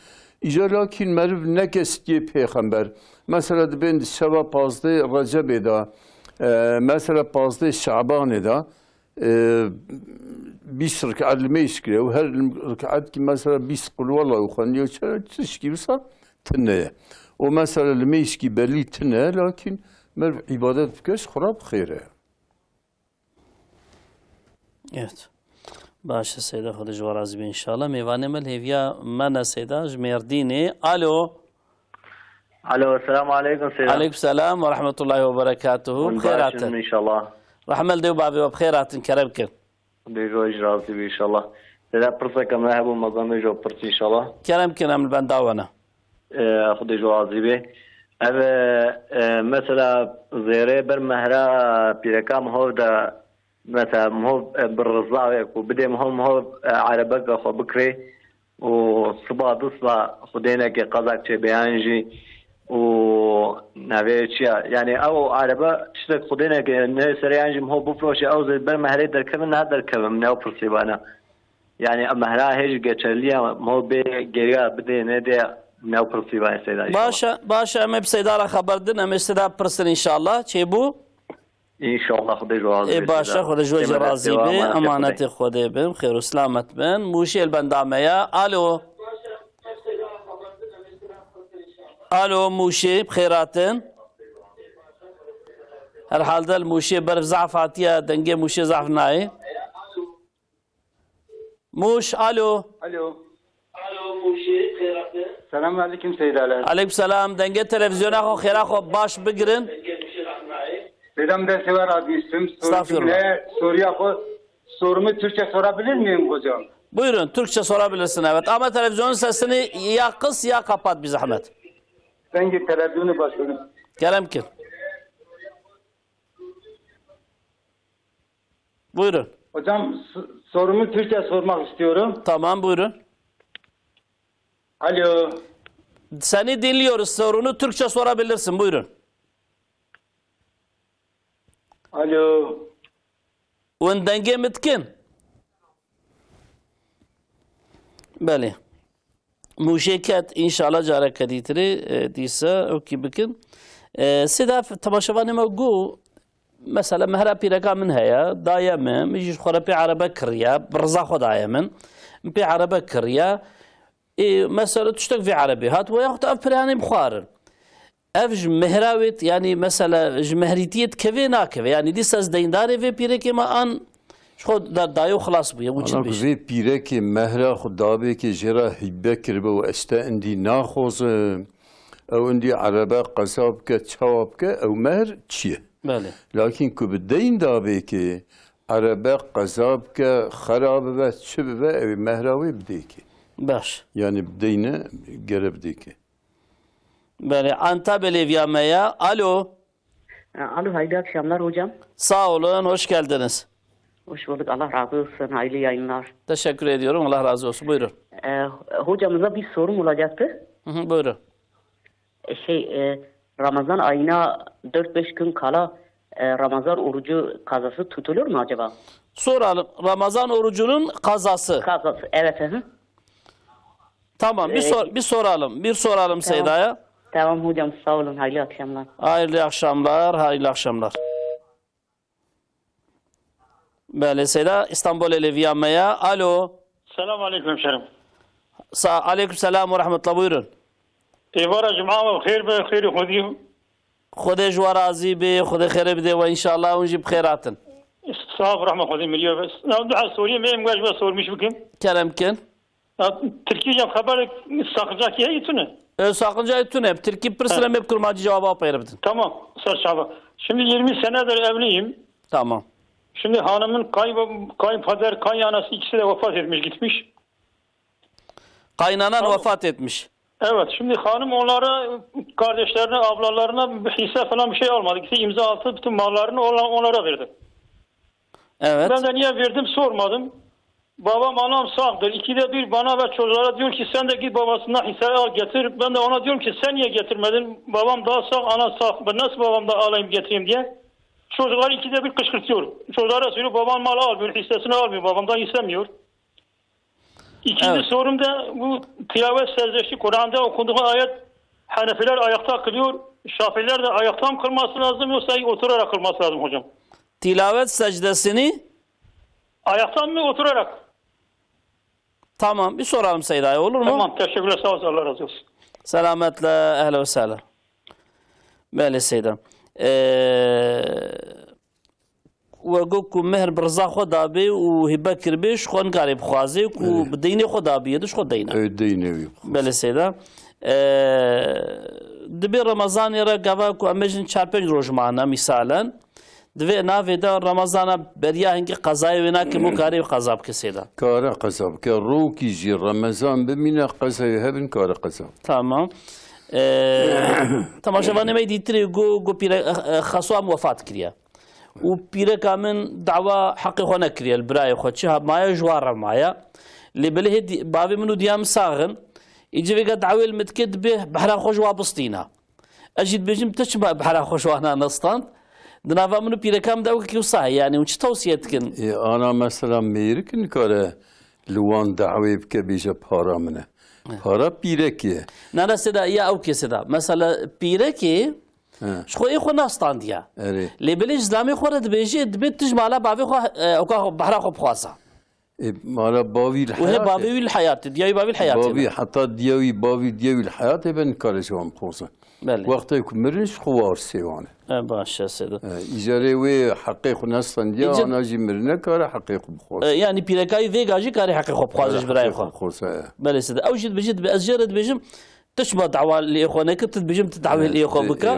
Îca lakîn meriv neke stiyê Pêxember. Mesela dibên di şeva pazdeh Recebê de, e, mesela pazdeh Şabanê de, e, bîst rik'et limêj kiriye û her rik'etkî mesela bîst qulwellahu xwendiye û çi, tişkî wisa tune ye. Û mesela limêjkî belî tune ye, lakîn meriv îbadet bike ji xwe re bi xêr e. Evet. Baş e Seyda, Xwedê ji we razî be inşallah. Mêvanê me li hêviya me ne Seyda ji Mêrdînê. Alo. Alo, selamu aleykum Seyda. Aleykum selam ve rahmetullahi ve berekatuhu. Hûn Bi xêr baş hatin. in inşallah. Rehme li dê û bavê we bi xêr hatin, kerem kin. Xwedê ji we jî razî be inşallah. Seyda, pirseke me hebû, mezan bê ji we pirs inşallah. Kerem kin, em li benda we ne. E, Xwedê ji we razî be. Ev, e, e, mesela zêrê ber mehra pîreka mihov de, mesela mihov, e, bi riza wê ku bidê mihov, mihov, e, erebeke xwe bikirê û siba du siba xwedêneke qezak çêbe yan jî û navê çi ya? Yani ew erebe tiştek xwedêneke nê serê yan jî mihov bifroşe, ew zê ber mehrê derkevin, ne derkevin, ne ew pirsî bana. Yani mehra hêj geçerliya mihov bê geriya bidê nedê, ne ew pirsî bana Seyda inşallah. Baş e, baş e, em ê bi Seyda re xeber din, em ê Seyda pirsin inşallah. Çêbû? Înşallah Xwedê ji we razî Ê be, baş e, Seyda. Xwedê ji we jî Êmê razî destê we be, amanetê. Emanetê Xwedê bin, xêr û selamet bin. Mûşê li benda me ye. Alo. Alo, Mûşê, bi xêr hatin. Herhalde li Mûşê berf zaf hatiye, dengê Mûşê zaf nayê. Mûş, alo. Alo. Selamun aleyküm Seyda Alem. Aleyküm selam. Dengê televizyona xwe xêra xwe baş bigirin. Seyda, min destê we radîstim. Estağfurullah. Sorumu ne, soruya xwe, sorumu Türkçe sorabilir miyim hocam? Buyurun, Türkçe sorabilirsin, evet. Ama televizyonun sesini ya kıs ya kapat bir zahmet. Dengê televizyonu başkanım. Kerem kin. Buyurun. Hocam s- sorumu Türkçe sormak istiyorum. Tamam, buyurun. Alo. Seni dinliyoruz. Sorunu Türkçe sorabilirsin. Buyurun. Alo. Win dengê min dikin? Belê. Mûşê ket, înşallah careke dîtirê, e, dîsa ewkî bikin. E, Sêda, temaşevanê me got, mesela mehra pîreka min heye, daye min, min jî ji xwe re pê erebe kiriye, bi riza xwe daye min. Min pê erebe kiriye. Ê, mesela tiştek vê erebê hat, we yaxud ev pireyanê bixwarin. Ev ji mehra wê, yanî mesela ji mehrîtiyê dikeve nakeve? Yanî dîsa ez deyndarê vê pîrekê me an ji xwe da-, daye û xilas bûye, û çi Ana ku dibêjin? Vê pîrekê mehra xwe dabêkê jê re hîbe kiribe û ez te indî naxwazim. Ew indî erebe qeza bike, çawa bike, ew mehr çi ye? Belê. Lakîn ku bi deyn dabêkê, erebe qeza bike, xera bibe, çi bibe, ew ê mehra wê bidêkê. Baş. Yanî bi deyne gere bidêkê. Belê. Anta belêviya me ya. Alo. Alo, hayırlı akşamlar hocam. Sağ olun, hoş geldiniz. Hoş bulduk, Allah razı olsun, hayırlı yayınlar. Teşekkür ediyorum, Allah razı olsun. Buyurun. Ee, hocamıza bir sorum olacaktı. Hı hı, buyurun. E, Şey, e, Ramazan ayına dört beş gün kala e, Ramazan orucu kazası tutulur mu acaba? Soralım. Ramazan orucunun kazası. Kazası, evet. Hı hı. Tamam, bir sor, bir soralım. Bir soralım Seyda'ya. Tamam hocam, sağ olun, hayırlı akşamlar. Hayırlı akşamlar, hayırlı akşamlar. Belê, Seyda, İstanbul elê viya me ya. Alo. Selam aleyküm hemşerim. Sa aleyküm selam ve rahmetullah, buyurun. Êvara cuma we xêr be, xêrê Xwedî. Xwedê ji we razî be, Xwedê xêrê bide we înşallah, hûn jî bi xêr hatin. Sağ ol, rahmet Xwedî milî be. Ya, du hal soriyê me, em gaş be sormuş bikim. Kerem kin. Ya, Tirkî ya xeberek sakıncakî heye tune. E, sakıncayê tune. Bi Tirkî pirsine, me bi Kurmancî cevaba peyre bidin. Tamam, ser çava. Şimdi yirmi senedir evliyim. Tamam. Şimdi hanımın kay, kayınpeder, kaynanası ikisi de vefat etmiş, gitmiş. Kaynanan Tamam. vefat etmiş. Evet, şimdi hanım onlara, kardeşlerine, ablalarına bir hisse falan bir şey almadı. Gitti imza attı, bütün mallarını onla- onlara verdi. Evet. Ben de niye verdim sormadım. Babam anam sağdır. İkide bir bana ve çocuklara diyor ki sen de git babasından hisse al getir. Ben de ona diyorum ki sen niye getirmedin? Babam daha sağ, ana sağ. Ben nasıl babamdan alayım getireyim diye. Çocuklar ikide bir kışkırtıyor. Çocuklara söylüyor babam mal almıyor, hissesini almıyor. Babamdan istemiyor. İkinci Evet. sorum da bu tilavet secdesi Kur'an'da okunduğu ayet Hanefiler ayakta kılıyor. Şafiler de ayakta mı kılması lazım yoksa oturarak kılması lazım hocam? Tilavet secdesini Ayaktan mı oturarak? Tamam, bir soralım Seyda'ya, olur mu? Tamam, teşekkürler, sağ olsun, Allah razı olsun. Selametle, ehlen ve sehlen. Belê Seyda. Ee, we got ku mehr bi riza xwe dabê û hibe kiribê, ji xwe nikarê bixwazê ku Belê. bi deynê xwe dabiye, di ji xwe deyne. Ew deynê wî bixwaz. Belê Seyda. Ee, dibê Remezanê re gava ku em bêjin çar pênc roj mane, misalen. Divê navê de Remezana beriya hingî qezayê wê nake, bo karê wî qeza bike Seyda. Kare qeza bike. Rokî jî Remezan bimîne, qezayê hebin kare qeza. Tamam. Ee, temaşevanê me dîtirê got, got pîre, e, e, xeso em wefat kiriye. Û pîreka min dawa heqê xwe nekiriye li birayê xwe. Çi ha maye ji wan re maye. Lê belê hê dî- bavê min û diya min sax in. Îcî vêga dawê li min dike dibê behra xwe ji wan bistîna. Ez jî dibêjim, te çima behra xwe ji wana nestand? Di nava min û pîreka min de ew wisa heye, yanî hûn çi tewsiye dikin? Ê, ana mesela mêrik nikare li wan dawê bike bêje para min e. Para pîrekê ye. Nana Seyda, ya ew kê Seyda. Mesela pîrekê He. ji xwe ê xwe nastandiya. Erê. Lê belê ji zilamê xwe re dibêjê, dibê tu ji mala bavê xwe, e, ewka xwe, behra xwe bixwaza. Ê, mala bavî li Û hê heyat bavê e. wî li heyat e, diya wî bavî li heyat e. Bavî heta diya wî, bavî diya wî li heyat e, ben nikare ji wan bixwaze. Belê. Wextê ku mirin ji xwe warisê wan e. E, baş e Seyda. E, îcarê wê heqê xwe nestandiya, Îcar- ana jî mirine kare heqê xwe E, bixwaze. yanî pîrekayî vêga jî karê heqê xwe bixwaze ji birayê Heqê xwe. bixwaze, e. Belê Seyda. Ew jî dibêje, dibe, ez jê re dibêjim, Tu çima dawa lê xwe nekir, tu dibêjim tu dawê lê xwe bike.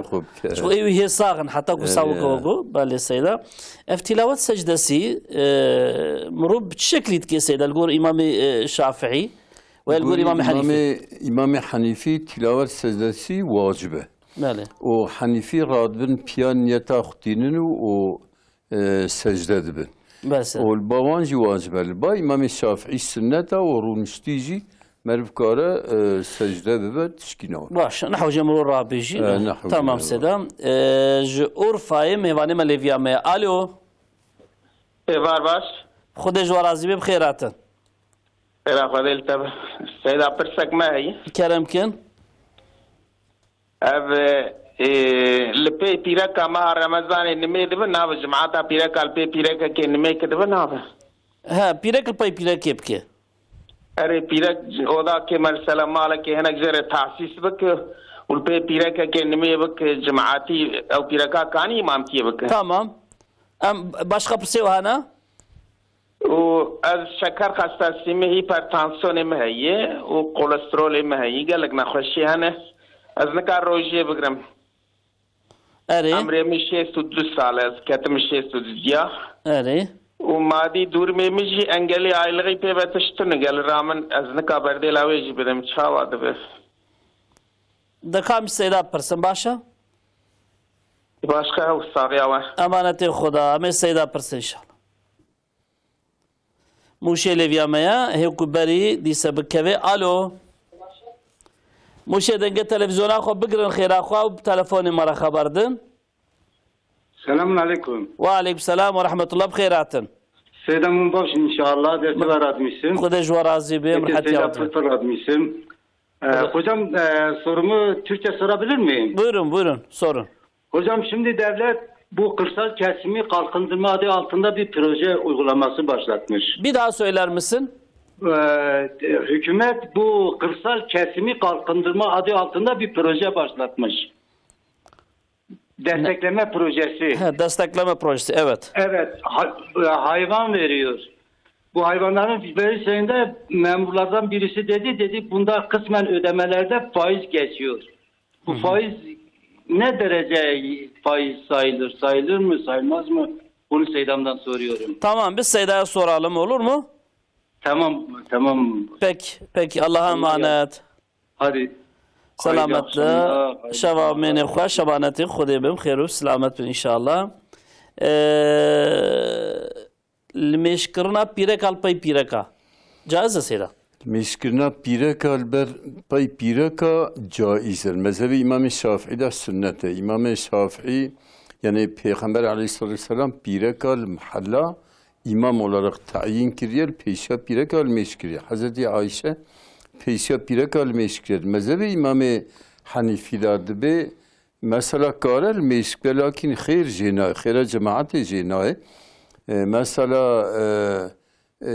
Ji xwe ê wî hê sax in, heta ku sawika we got. Belê seyda. Ev tilawet secdesî, e, mirov bi çi şeklî dike seyda? Li gor Îmamê, e, Şafîî we li gor Îmamê Henîfî? Îmamê Henîfî tilawet secdesî wacib e. Belê. Û Henîfî radibin piya niyeta xwe tînin û, û e, secde dibin. Bes e. Û li ba wan jî wacib e. Li ba Îmamê Şafîî sunnet e û rûniştî jî meriv kare, e, secde bibe, tişkî nabe. Baş, nehewce mirov rabêjî. E, nehewce mirov. Tamam, seyda. E, ji Urfayê mêvanê me lêviya me ye. Alo. Êvar baş. Xwedê ji we razî be, bi xêr hatin. Xêra Xwedê li te be. Seyda, pirsek me heye. Kerem kin. Ev, e, li pê pîreka meha Remezanê nimê dibe, nabe cimata pîreka li pê pîrekekê nimê kidibe, nabe. He, pîrek li pey pîrekê bike. Erê, pîrek odakê, mesela malekê hinek jê re tahsîs bike û li pê pîrekekê nimê bike, cimatî ew pîreka kanî îmamtiyê bike. Tamam. Em başka pirsê wiha ne? Û ez şeker xestesî me, hipertansiyonê me heye û kolesterolê me heye. Gelek nexweşî hene. Ez nikar rojiyê bigrim. Erê. Emrê min şêst û du sal e, ez ketim şêst û du diya. Erê. Û madî durumê min jî engelê aylixî pê ve tişt tune. Gel ra min ez nika berdêla wê jî bidim. Çawa dibe? Deka min seyda pirsin, baş e? Başka ew saxiya we. Emanetê Xweda, em ê seyda pirsin inşallah. Mûşê lêviya me ye, hê ku berî dîse bikeve. Alo. Mûşê, dengê televîzyona xwe bigirin xêra xwe û bi telefonê me re xeber din. Selamun aleyküm. Ve aleyküm selam ve rahmetullah, bi xêr hatin. Seyda min baş inşallah, destê we radmîsim. Xwedê ji we razî be, em rehetiya we. Seyda pir pir radmîsim. Ee, hocam, e, sorumu Türkçe sorabilir miyim? Buyurun, buyurun, sorun. Hocam, şimdi devlet bu kırsal kesimi kalkındırma adı altında bir proje uygulaması başlatmış. Bir daha söyler misin? Ee, hükümet bu kırsal kesimi kalkındırma adı altında bir proje başlatmış. Destekleme projesi. He, destekleme projesi, evet. Evet, ha-, e, hayvan veriyor. Bu hayvanların verirken de memurlardan birisi dedi, dedi, "Bunda kısmen ödemelerde faiz geçiyor." Bu faiz ne derece faiz sayılır? Sayılır mı, sayılmaz mı? Bunu Seydam'dan soruyorum. Tamam, biz Seyda'ya soralım, olur mu? Tamam, tamam. Peki, peki. Allah'a emanet. Hadi. Selametle. Hayırlı akşamlar, hayırlı akşamlar. Şeva mênê xweş, şevanetê Xwedê bin, xêr û selamet bin inşallah. Ee, Limêjkirina pîreka li pey pîreka. Caiz e seyda? Limêjkirina pîreka li ber pey pîreka caiz e. Li mezhebê Îmamê Şafîî de sunnet e. Îmamê Şafîî, yani Pêxember aleyhissalatu vesselam pîreka li mihella îmam olarak tayin kiriye, li pêşiya pîreka limêj kiriye. Hezretî Ayşe pêşiya pîreka limêj kiriye. Li mezhebê Îmamê Henîfî de dibê Mesela kare li mêj bike, lakîn xêr jê nayê, xêra cemaetê jê nayê. E, mesela, e, e,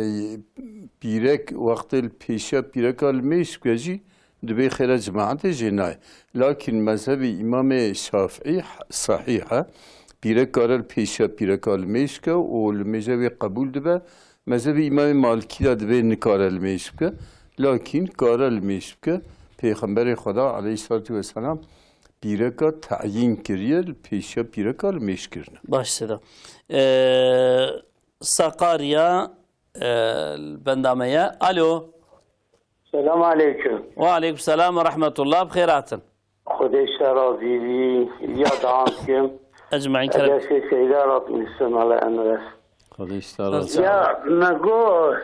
pîrek wextê li pêşiya pîreka li mêj bike jî dibê xêra cemaetê jê nayê. Lakîn mezhebê Îmamê Şafîî sehîh e. Pîrek kare li pêşiya pîreka li mêj bike û li mêje wê qebûl dibe. Mezhebê Îmamê Malikî de dibê nikare li mêj bike. Lakîn kare li mêj bike. Pêxemberê Xweda aleyhissalatu vesselam pîreka teyîn kiriye, li pêşiya pîreka li mêj kirine. Baş seyda. Ee, Sakarya, e, li benda me ye. Alo. Selam aleyküm. Ve aleyküm selam ve rahmetullah. Bi xêr hatin. Xwedê ji te razî bî. Ya daan kim. Ecmaîn kerem. Destê Seyda Rab Misin ala Emre. Xwedê ji te razî. Ya me got,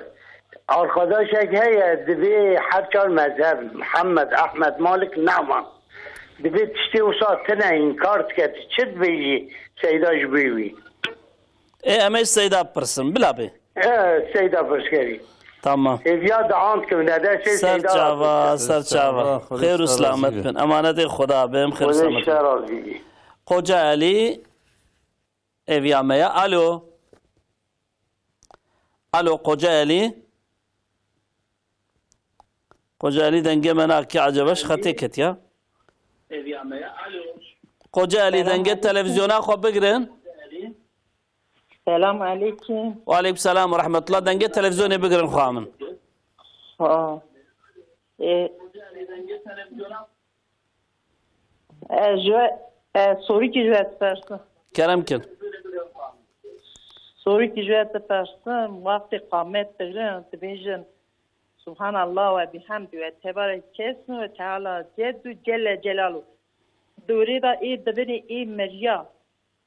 arkadaşek heye, divê her çar mezheb, Mihemed, Ehmed, Malik, Neman. Divê tiştê wisa tine înkar dike, tu çi dibêjî Seyda ji bo wî? Ê, em ê Seyda bipirsin, bila bê. E, Seyda pirskerî. Tamam. Hêviya daan dikim, ne destê Seyda. Ser çava, ser çava. Xêr û selamet bin. Emanetê Xweda bin, xêr û selamet bin. Xwedê ji te razî bî. Qoca Elî, hêviya me ye. Alo. Alo, Qoca Elî. Qoca Elî, dengê me nakê, eceba ji xetê ketiya. Qoca Elî, dengê televîzyona xwe bigirin. Selam aleyküm. Ve aleyküm selam ve rahmetullah. Dengê televîzyonê bigirin xwe min. Ha. E, Ez ji we, ez sorîkî ji we dipersim. Kerem kin. Sorîkî ji we dipersim, wextê qamet digirin, dibêjin, Subhanallah ve bihamdî ve tebarek kesmu ve teala ceddu celle celalu. Di wêrê de ê dibinê ê meriya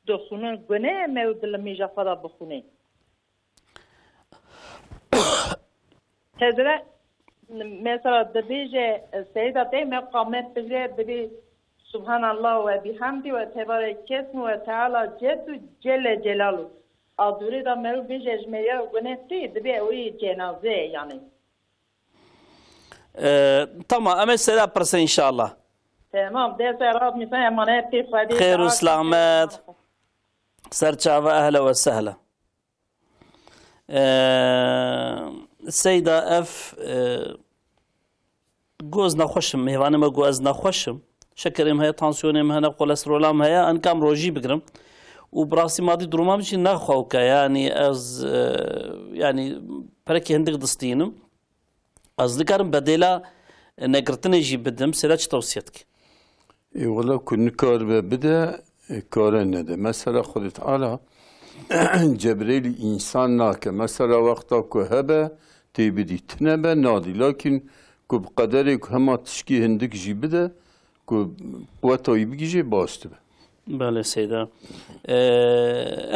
dixwînin, gune me û di limêja xwe de bixwînê. Tezre, mesela dibêje, seyda te me qamet bigre, dibê Subhanallah ve bihamdî ve tebarek kesmu ve teala ceddu celle celalu. A dûrê de meriv bêje ji meriya gune tê, dibê ew ê cenaze ye yani. Ee, tamam, em ê seyda pirse inşallah. Tamam, dê ser rat mîsan emanet tê Xwedê. Xêr û selamet. Ser çava, ehla ve sehla. Ee, Seyda ev, e, goz nexweşim, mêvanê me got ez nexweşim. Şekerê min heye, tansiyonê min hene, kolesterola min heye, en kam rojî bigirim. Û bi rastî madî duruma min jî ne xewk e, yanî ez, e, yanî perekî hindik distînim. Ez nikarim bedêla, e, negirtinê jî bidim, sêra çi tewsiye dike? Ê, wela ku nikaribe bide, e, kare nede. Mesela Xwedê Teala cebrêlî însan nake. Mesela wexta ku hebe, tê bidî, tine be, nadî. Lakin ku bi qederê ku hema tişkî hindik jî bide, ku quweta wî bigihîje, baş dibe. Belê Seyda. Ee,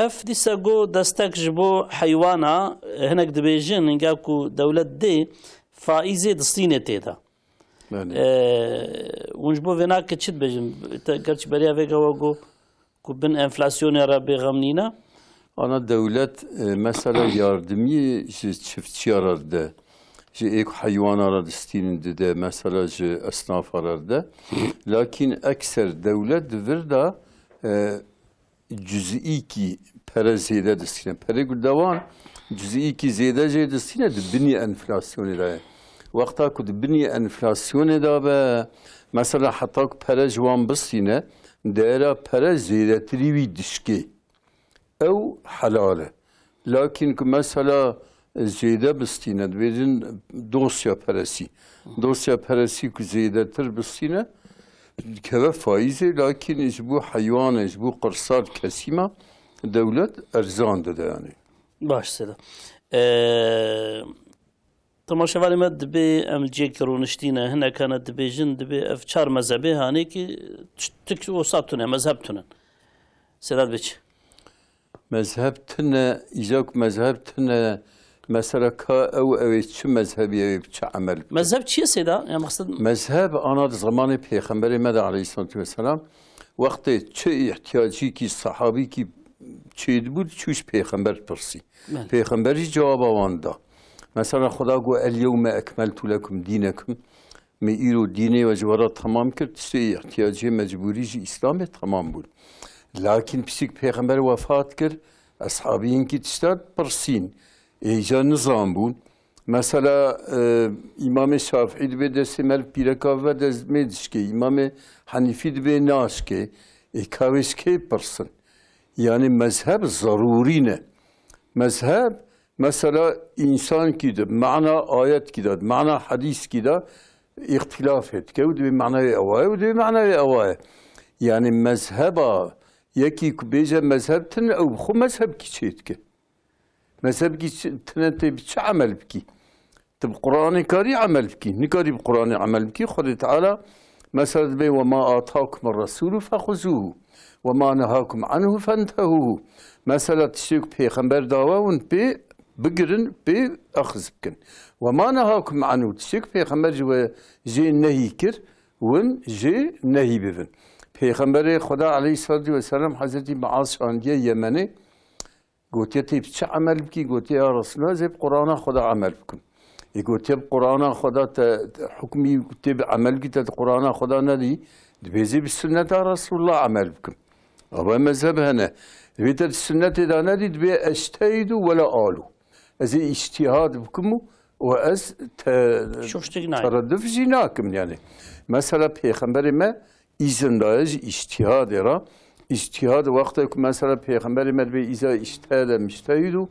ev dîsa got destek ji bo heywana, hinek dibêjin, hinga ku dewlet dê faîzê distînê tê de. Belê. Ee, hûn ji bo vê nake çi dibêjin? Te, gerçî beriya vê gawa got ku bin enflasyonê re bêxemnîne. Ana dewlet, e, mesela yardimiyê ji çiftçiya re dide, ji ê ku heywana re distînin dide, mesela ji esnafa re dide. Lakin ekser dewlet di vir de, e, cuzîkî pere zêde distîne. Perê ku dewan cuzîkî zêde jê distîne, di binî enflasyonê de ye. Wexta ku di binî enflasyonê de be, mesela heta ku pere ji wan bistîne, dera pere zêdetirî wî dişkê. Ew helal e. Lakin ku mesela zêde bistîne, dibêjin dosya peresî. Dosya peresî ku zêdetir bistîne, dikeve faîzê, lakin ji bo heywanê, ji bo qirsal kesîma dewlet erzan dide yanî. Baş Seyda. Ee, Temaşevanê me, dibê em li cihekî rûniştî ne, hinek hene dibêjin, dibê ev çar mezhebê hanê ki tik wisa tune, mezheb tune. Seyda dibê çi? Mezheb tune, îca ku mezheb tune, mesela ka ew, ew ê çi mezhebî, ew ê bi çi emel bike? Mezheb çi ye Seyda? Ya mexsed Mezheb ana di zemanê Pêxemberê me de aleyhissalatu vesselam, wextê çi îhtiyacîkî, sahabîkî çêdibû, diçû ji Pêxember dipirsî. Belê. Pêxember jî cewaba wan da. Mesela Xuda got, "El yewme ekmeltu lekum dînekum." Me îro dînê we ji we re temam kir, tiştê îhtiyacê mecbûrî ji Îslamê temam bûn. Lakin piştî ku Pêxember wefat kir, eshabiyên kî tişta dipirsîn, êca nizanbûn. Mesela, e, Îmamê Şafîî dibê destê me li pîreka ve dest me dişkê. Îmamê Henîfî dibê naşkê. Ê ka wê ji kê pirsin? Yanî mezheb zerûrî ne. Mezheb, mesela, însankî de, mana ayetkî de, mana hedîskî de îxtîlafê dike û dibê manayê ewa ye û dibê manayê ewa ye. Yanî mezheba yekî ku bêje mezheb tune, ew bi xwe mezhebkî çê dike. Mezhebkî çi, tune tê bi çi emel bikî? Tu bi Qur'anê karî emel bikî. Nikarî bi Qur'anê emel bikî. Xwedê Teala mesela dibê, "Ve ma atakumur resûlu fexuzûhu. Ve ma nehakum anhu fentehûhu." Mesela tiştê ku Pêxember dawe hûn pê bigirin, pê exz bikin. "Ve ma nehakum anhu." Tiştê ku Pêxember ji we jê nehî kir, hûn jê nehî bibin. Pêxemberê Xweda aleyhissalatu vesselam Hezretî Muaz şandiye Yemenê, Gotiye, "Tê bi çi emel bikî?" Gotiye, "Ya Resulallah, ez ê bi Qur'ana Xweda emel bikim." Ê gotiye, "Bi Qur'ana Xweda te, te hukmî tê bi emel bikî, te di Qur'ana Xweda nedî, dibê ez ê bi sunneta Resulullah emel bikim." Ava mezheb hene. Dibê te di sunnetê de nedî, dibê ectehidu wela alu. Ez ê îctihad bikim û, û ez te-, Şoştik nayê. Teredduf jî nakim yani. Mesela Pêxemberê me, Îzin daye ji îctihadê re. Îctihad wextê ku mesela Pêxemberê me dibê îza îctehede mictehîd û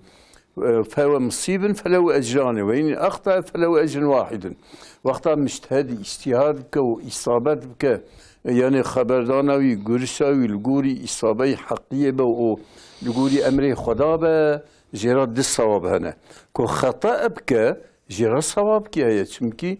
e, fewe musîbin felehu ecranê we, yînî exta felehu ecrin wahidin. Wexta mictehedî îstîhad bike û îsabet bike, e, yanî xeberdana wî, gurişa wî li gorî îsabeyî heqiyê be û li gorî emrê Xweda be, jê re du sewab hene. Ku xeta bike, jê re sewabkî heye. Çimkî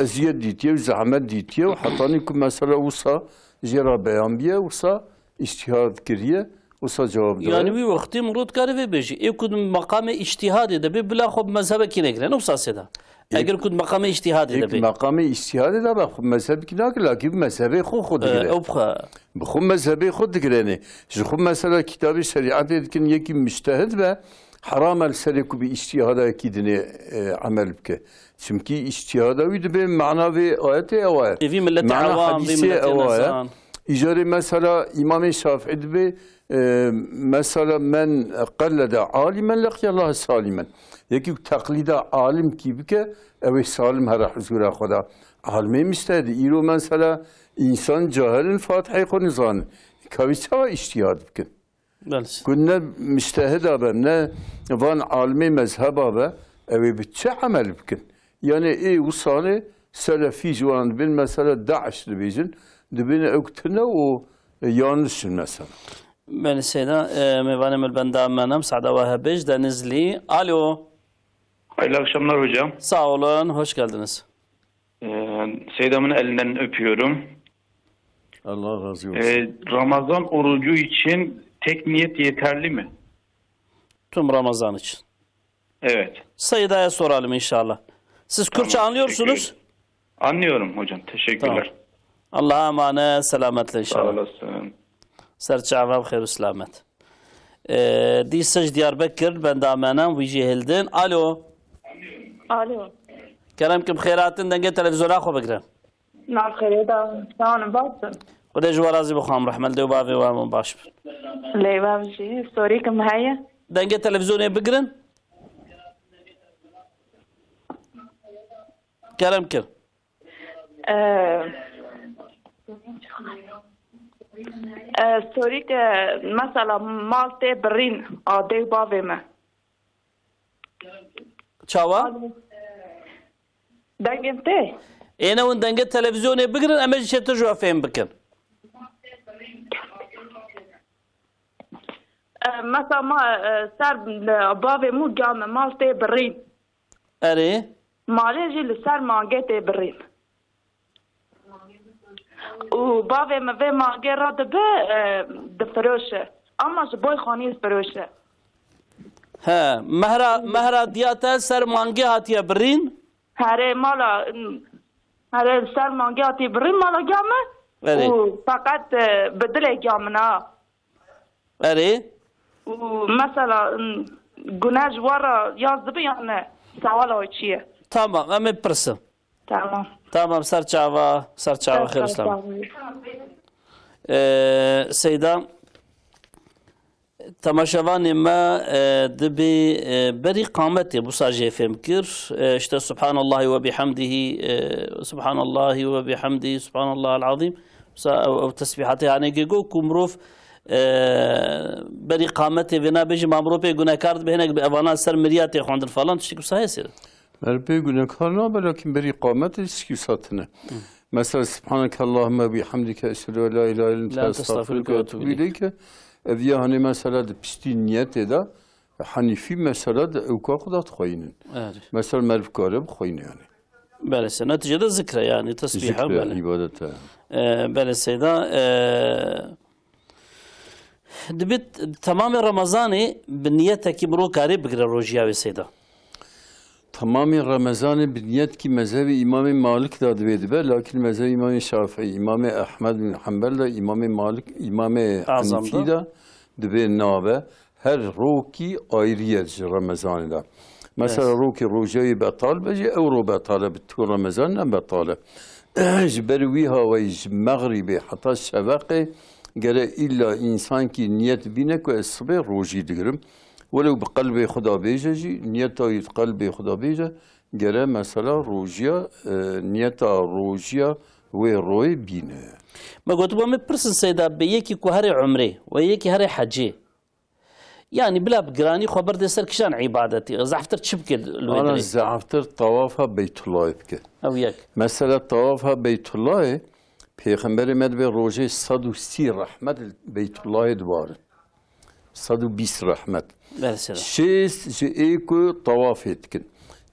eziyet dîtiye û zehmet dîtiye û hetanî ku mesela wisa jê re beyan biye, wisa îstîhad kiriye, wisa cewab daye. Yani wî wextî mirov dikare vê bêjî. Ê ku di meqamê îctîhadê de bê, bila xwe bi mezhebekî negire. Ne wisa sêda. Ê Eger ku di meqamê îctîhadê Ê de ku bê. meqamê îctîhadê de be, xwe mezhebekî nake, lakî bi mezhebê xwe xwe Ee, digire. ew bi xwe. Bi xwe mezhebê xwe digirêne. Ji xwe mesela kitabê şerîetê dikin, yekî mictehid be, heram e li serê ku bi îctîhadayekî dinê, e, emel bike. Çimkî îctîhada wî dibe mana vê ayetê ew e. Ê vî milletê Mana ewam, vî hedîsê milletê ew e. nezan. Îcarê mesela Îmamê Şafîî dibe, e, mesela men qellede alimen leqiye Allahe salimen. Yekî ku teqlîda alimkî bike, ew ê salim here huzûra Xweda. Alimê mictehidî. Îro mesela însan cahil in, Fatiheyê xwe nizanin. Ka wî çawa îctîhad bikin? Belê. Ku ne mictehida be, ne van alimê mezheba be, ew ê bi çi emel bikin? Yani ê wisanê selefî ji wan dibin, mesela DAIŞ dibêjin, dibin ew tune û, e, yanlış in mesela. Belê seyda, e, mêvanê min benda me nem, Sada we hebêj, Denizli. Alo. Hayırlı akşamlar hocam. Sağ olun, hoş geldiniz. Ee, Seyda, bunu elinden öpüyorum. Allah razı olsun. Ee, Ramazan orucu için tek niyet yeterli mi? Tüm Ramazan için. Evet. Seyda'ya soralım inşallah. Siz Kürtçe Tamam, anlıyorsunuz. teşekkür ederim. Anlıyorum hocam. Teşekkürler. Tamam. Allah'a emanet, selametle Sağ inşallah. olasın. Ser çava, xêr û selamet. Ee, dîsa ji Diyarbekir benda me ne, wî jî hildin. Alo. Alo. Kerem kim, xêr hatin, dengê televizyona xwe bigirin. Nav xêrê de, sağ olun, baş olun. Xwedê ji we razî be, xanım rehmet, lê û bavê we hemû baş bin. Lê bav jî, sorî kim heye? Dengê televizyonê bigirin. Kerem kim. Ee, e, sorî ke mesela mal tê birîn a dê û bavê me. Çawa? Dengên tê? Êne hûn dengê televizyonê bigirin, em ê ji çêtir ji we fêm bikin. E, mesela ma, e, ser, e, bavê mû game mal tê birîn. Erê. Malê jî li ser mangê tê birîn. Û bavê min vê mangê re dibe, e, difiroşe. Ama ji boy xanî difiroşe. He, mehra, mehra diya te ser mangê hatiye birîn? Herê mala, herê ser mangê hatiye birîn mala game. Erê. Û feqet, e, bi dilê game na. Erê. Û mesela, m, gune ji we re yaz dibe yan ne? Sewala wê çi ye? Tamam, em ê bipirsin. Tamam. Tamam, ser çava, ser çava, Ser xêr çava, selamet. sağ olun. Ee, Seyda, temaşevanê me, e, dibê, e, berî qametê, busa jê fêm kir. E, işte Subhanallahi ve bihamdihi, e, Subhanallahi ve bihamdihi, Subhanallahal azim. Busa ew, ew tesbîhatê hanê gê got ku mirov, e, berî qametê vê nabêjî, ma mirov pê gunekar dibe, hinek bi evana ser miriya tê xwendin falan, tiştek wisa heye sêr. Ber pê gunekar nabe, lakin berî qametê tişkî wisa tune. Mesela, Subhaneke Allahümme bihamdike, eşhedü en la ilahe illa ente, La estağfiruke ve estağfiruke ve etûbü etûbü ileyke. Ev ya hanê mesela di piştî niyetê de Hanîfî mesela di ewka xwe de dixweynin. Evet. Mesela, meriv kare bixweyne yani. Belê se-, neticede zikre yani, tesbîha, Zikre, belê. ibadet e. Ee, belê seyda, ee, Dibit temamê Remezanê bi niyetekî mirov karê bigire rojiya wê seyda. Temamê Remezanê bi niyetkî mezhebê Îmamê Malik de divê dibe, lakin mezhebê Îmamê Şafîî, Îmamê Ehmed bin Hanbel de, Îmamê Malik, Îmamê Azam Hanîfî da. de divê nabe. Her rokî ayrı ye ji Remezanê de. Mesela Evet. rokî rojeyê betal be jî, ew ro betal e, bi tu Remezan ne betal e. Ji ber wî hawayî ji mexrîbê heta şeveqê gere îlla însankî niyet bîne ku ez sibê rojî digirim. Welew bi qelbê xwe de bêje jî, niyeta wî di qelbê xwe de bêje, gere mesela rojiya, e, niyeta rojiya wê royê bîne. Me gotibû, em ê pirsin seyda, bi yekî ku herê umrê we yekî herê hecê, Yanî bila bi giranî xwe berdê ser kişan îbadetî. Zehftir çi bike li wê Ana dirê? Zehftir tawafa Beytullahê bike. Ew yek. Mesela tawafa Beytullahê Pêxemberê me dibê rojê sed û sî rehmet li Beytullahê dibarin. Sed û bîst rehmet. Mesela. Şêst ji ê ku tawafê dikin.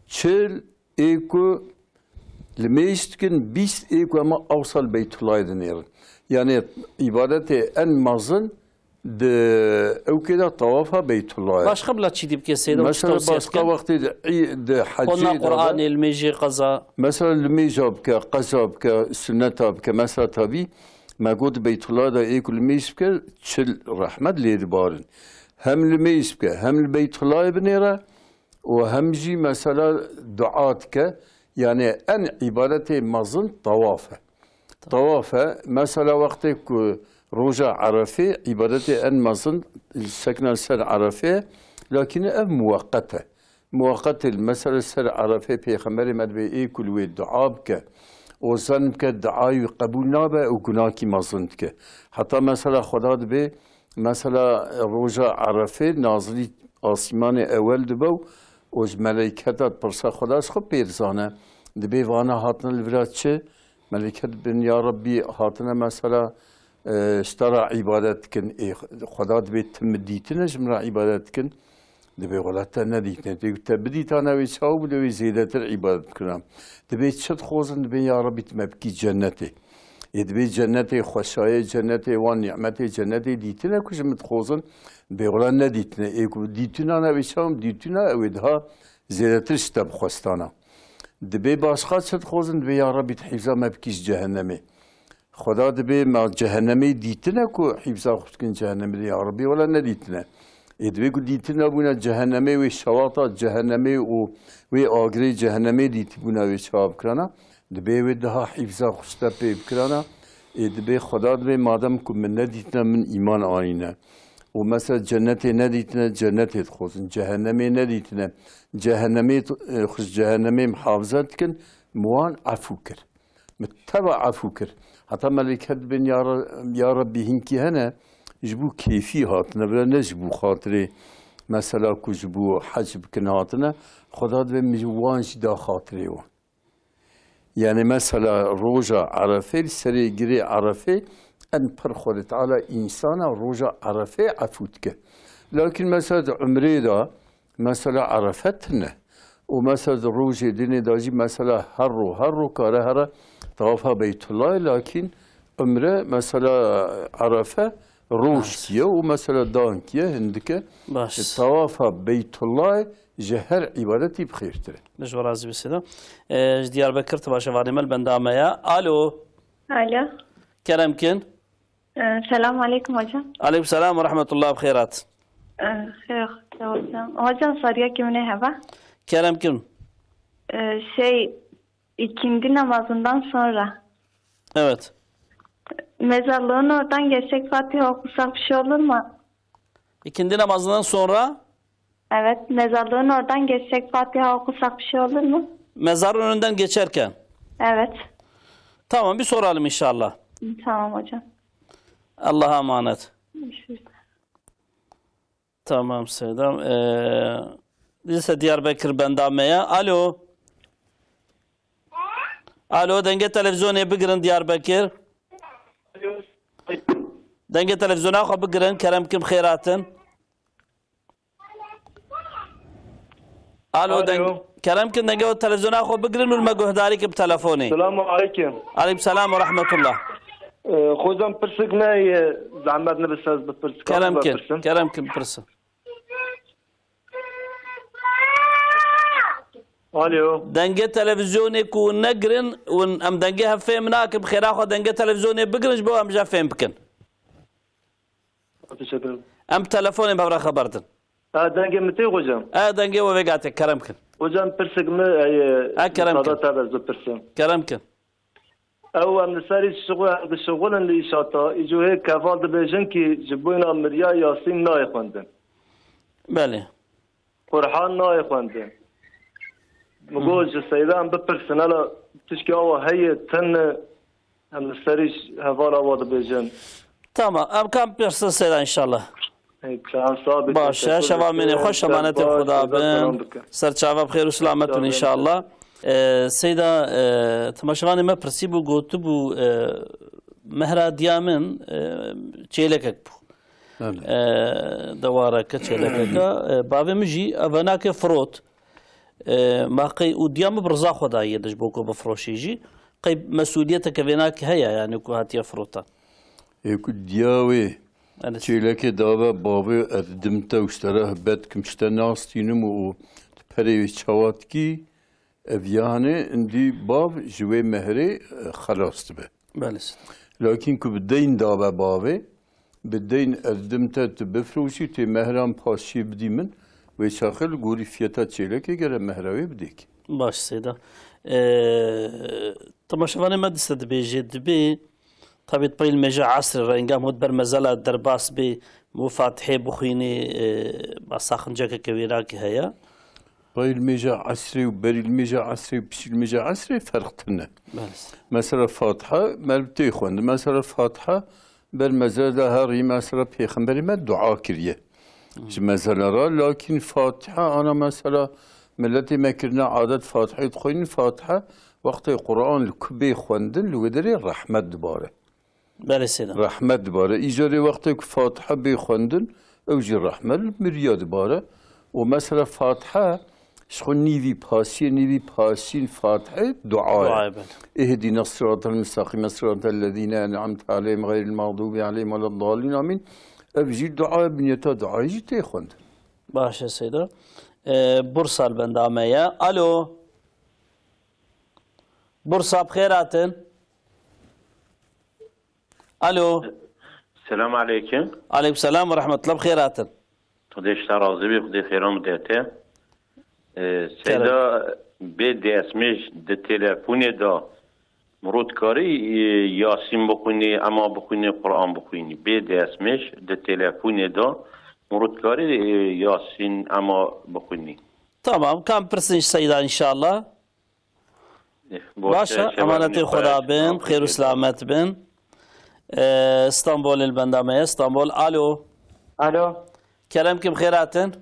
Çil ê ku limêj dikin, bîst ê ku ema awsal Beytullahê dinêrin. Yani îbadetê en mezin di ewkê de tawafa Beytullahê. Başka bila çi dî bike seyda? Mesela başka wextê di, ê, di hecê de Qur'anê, limêjê, qeza. Mesela limêja bike, qeza bike, sunneta bike. Mesela tabî me got Beytullah de ê ku limêj bike, çil rehmet lê dibarin. Hem limêj bike, hem li Beytullahê binêre, û hem jî mesela dua dike. Yani en îbadetê mezin tawaf e. Tawaf e. Mesela wextê ku roja Erefê îbadetê en mezin sekna ser Erefê ye. Lakin ev muweqet e. Muweqet e. Mesela ser Erefê Pêxemberê me dibê ê ku li wê dua bike. Û zen bike dua wî qebûl nabe û gunakî mezin dike. Heta mesela Xweda dibê Mesela roja Erefê nazilî asîmanê ewel dibe û, û ji meleyketa pirsa Xweda ji xwe pê dizane. Dibê vana hatine li vira çi? Meleyket bin ya Rebbî hatine mesela, e, ji te re îbadet dikin. Ê, Xweda dibê tu min dîtine ji min re îbadet dikin. Dibê wela te nedîtine. Dibê te bidîtane wê çawa bû, dibê zêdetir îbadet bikirina. Dibê çi dixwazin, dibê ya Rebbî tu me bikî cennetê. Ê dibê cennetê xweşayê cennetê wan nîmetê cennetê dîtine ku ji min dixwazin, dibê wela nedîtine. Ê ku dîtuna ne wê çawa dîtuna ew ê daha zêdetir ji te bixwestana. Dibê başqa çi dixwazin, dibê ya Rebbî tu hîfza me bikî ji cehennemê. Xweda dibê me cehennemê dîtine ku hîfza xwe dikin cehennemê de, ya Rebbî wela nedîtine. Ê dibê ku dîtina bûna cehennemê wê şewata cehennemê û wê agirê cehennemê dîtibûna wê çawa bikirana, dibê wê daha hîfza xwe ji te pê bikirana. Ê dibê Xweda dibê madem ku min nedîtine min îman anîne. Û mesela cennetê nedîtine cennetê dixwazin, cehennemê nedîtine cehennemê, e, xwe ji cehennemê mihafize dikin, min wan efû kir. Min teva efû kir. Heta melêket dibên ya Re-, ya Rebbî hinkî hene, ji bo kêfî hatine, bila ne ji bo xatirê, mesela ku ji bo hec bikin hatine, Xweda dibê min wan jî da xatirê wan. Yani mesela roja Erefê, li serê girê Erefê, en pir Xwedê Teala însana roja Erefê efû dike. Lakin mesela di umrê de, mesela Erefe tune. Û mesela di rojê dinê de jî mesela her ro, her ro kare here tawafa Beytullahê, lakin umre mesela Erefe rojtiye û mesela dankiye hindike. Baş. Tawafa Beytullahê ji her îbadetî bi xêrtir e. Min ji we razî be seyda. E, ji Diyarbekir tu baş e, vanê me li benda me ya. Alo. Alo. Kerem kin. Ee, Selamun Aleyküm hocam. Aleyküm selam ve rahmetullah, bi xêr hat. Ee, Xêr hocam. Hocam, sariyekî min ê heve. Kerem kin. Ee, şey, ikindi namazından sonra. Evet. Mezarlığın oradan geçsek, Fatiha okusak bir şey olur mu? İkindi namazından sonra? Evet, mezarlığın oradan geçsek, Fatiha okusak bir şey olur mu? Mezarın önünden geçerken? Evet. Tamam, bir soralım inşallah. Tamam hocam. Allah'a emanet. Görüşürüz. Tamam Seydam. Ee, lise Diyarbakır benda me ya. Alo. Alo, dengê televizyonê bigirin Diyarbakır. Dengê televizyona xwe bigirin, kerem kim xêratin. Alo, Alo. deng-, kerem kin dengê û televizyona xwe bigirin û li me guhdarî kin bi telefonê. Selamu aleykum. Aleykum selam ve rahmetullah. Ee, hocam, pirsik ne, e, zahmet ne bir ses bir pirsik. Kerem kin, kerem kin pirsin. Alo. Dengê televizyonê ku negirin û em dengê hev fêm nakin, bi xêra xwe dengê televizyonê bigirin ji bo em ji hev fêm bikin. Teşekkür ederim. Em telefonê bi hev re xeber din. Ha, dengê min tê hocam. E, dengê we vêga tê, kerem kin. Hocam, pirsik mi, e, Ha, kerem kin. Sada te be, zû pirsim. Kerem kin. Ew em li serî şixul, em dişixulin li îşata, îco hê keval dibêjin kî ji boyna miriya Yasîn nayê xwendin. Belê. Qur'an nayê xwendin. Min got ji Seyda em bipirsin, hela tişkî awa heye, tune, em li serî hevala wa dibêjin. Tamam, em kan pirsin Seyda inşallah. Ey, çar saet Baş e, şeva mînê xweş, emanetê Xweda bin. Ser çava bi xêr û selamet bin inşallah. E, Seyda, e, temaşevanê me pirsîbû, gotibû, e, mehra diya min, e, çêlekek bû. Evet. E, dewareke, çêlekeke. E, bavê min jî ev venakê firot. E, ma qey û diya min bi riza xwe daye de ji bo ku bifiroşî jî. Qey mesûliyeteke vênakê heye, yani ku hatiye firotan. Ê ku diya wê Evet. çêlekê dabe bavê, ez dim te û ji te re hibet kim, ji te nastînim û tu perê wê çawa dikî, ev yani indî bav ji wê mehrê, e, xelas dibe. Belê. Lakin ku bi deyn dabe bavê, bi deyn ez dim te tu bifroşî, tê mehran paşiyê bidî min, wê çaxê li gorî fiyeta çêlekê gere mehra wê bidêk. Baş Seyda. E, temaşevanê me dîsa dibêje, dibê Tabî pey li mêja esrê re, engam hût ber mezela derbas bê, û Fatihê bixwînî, e, ba saxincekeke wênakî heye. Pey li mêja esrê û berî li mêja esrê û piştî li mêja esrê ferq tune. Belê. Mesela Fatiha, me li tê xwend. Mesela Fatiha ber mezela de herî, mesela Pêxemberê me dua kiriye. Ji mezela re, lakin Fatiha ana mesela miletê me kirine adet Fatihê dixwînin, Fatiha wextê Quran li ku bê xwendin, li wê derê rehmet dibare. Belê Seyda. Rehmet dibare. Îcarê wextê ku Fatiha bê xwendin, ew jî rehmet li miriya dibare. Û mesela Fatiha, ji xwe nîvî pasiyê, nîvî pasîn Fatihê dua ye. Dua ye, belê. Ihdina siratal mustaqîme siratal lezîne en'amte aleyhim xeyril mağdûbi aleyhim weleddalîn. Amîn. Ev jî dua ye, binyeta duayê jî tê xwendin. Baş e Seyda. Ee, Bursa li benda me ye. Alo. Bursa, bi xêr hatin. Alo. Selam aleyküm. Aleyküm selam ve rahmetullah, bi xêr hatin. Xwedê ji te razî bî, Xwedê xêran bide te. Ee, Kerem. Seyda, bê destmêj di telefonê de mirov dikarî, e, Yasîn bixwînî, ema bixwînî, Quran bixwînî. Bê destmêj di telefonê de mirov dikarî, e, Yasîn, ema bixwînî. Tamam, kam pirsin ji Seyda inşallah. Baş e, emanetê Xweda bin, xêr û selamet bin. Ee, Stenbolê li benda me ye. Stenbol, alo. Alo. Kerem kim, xêr hatin.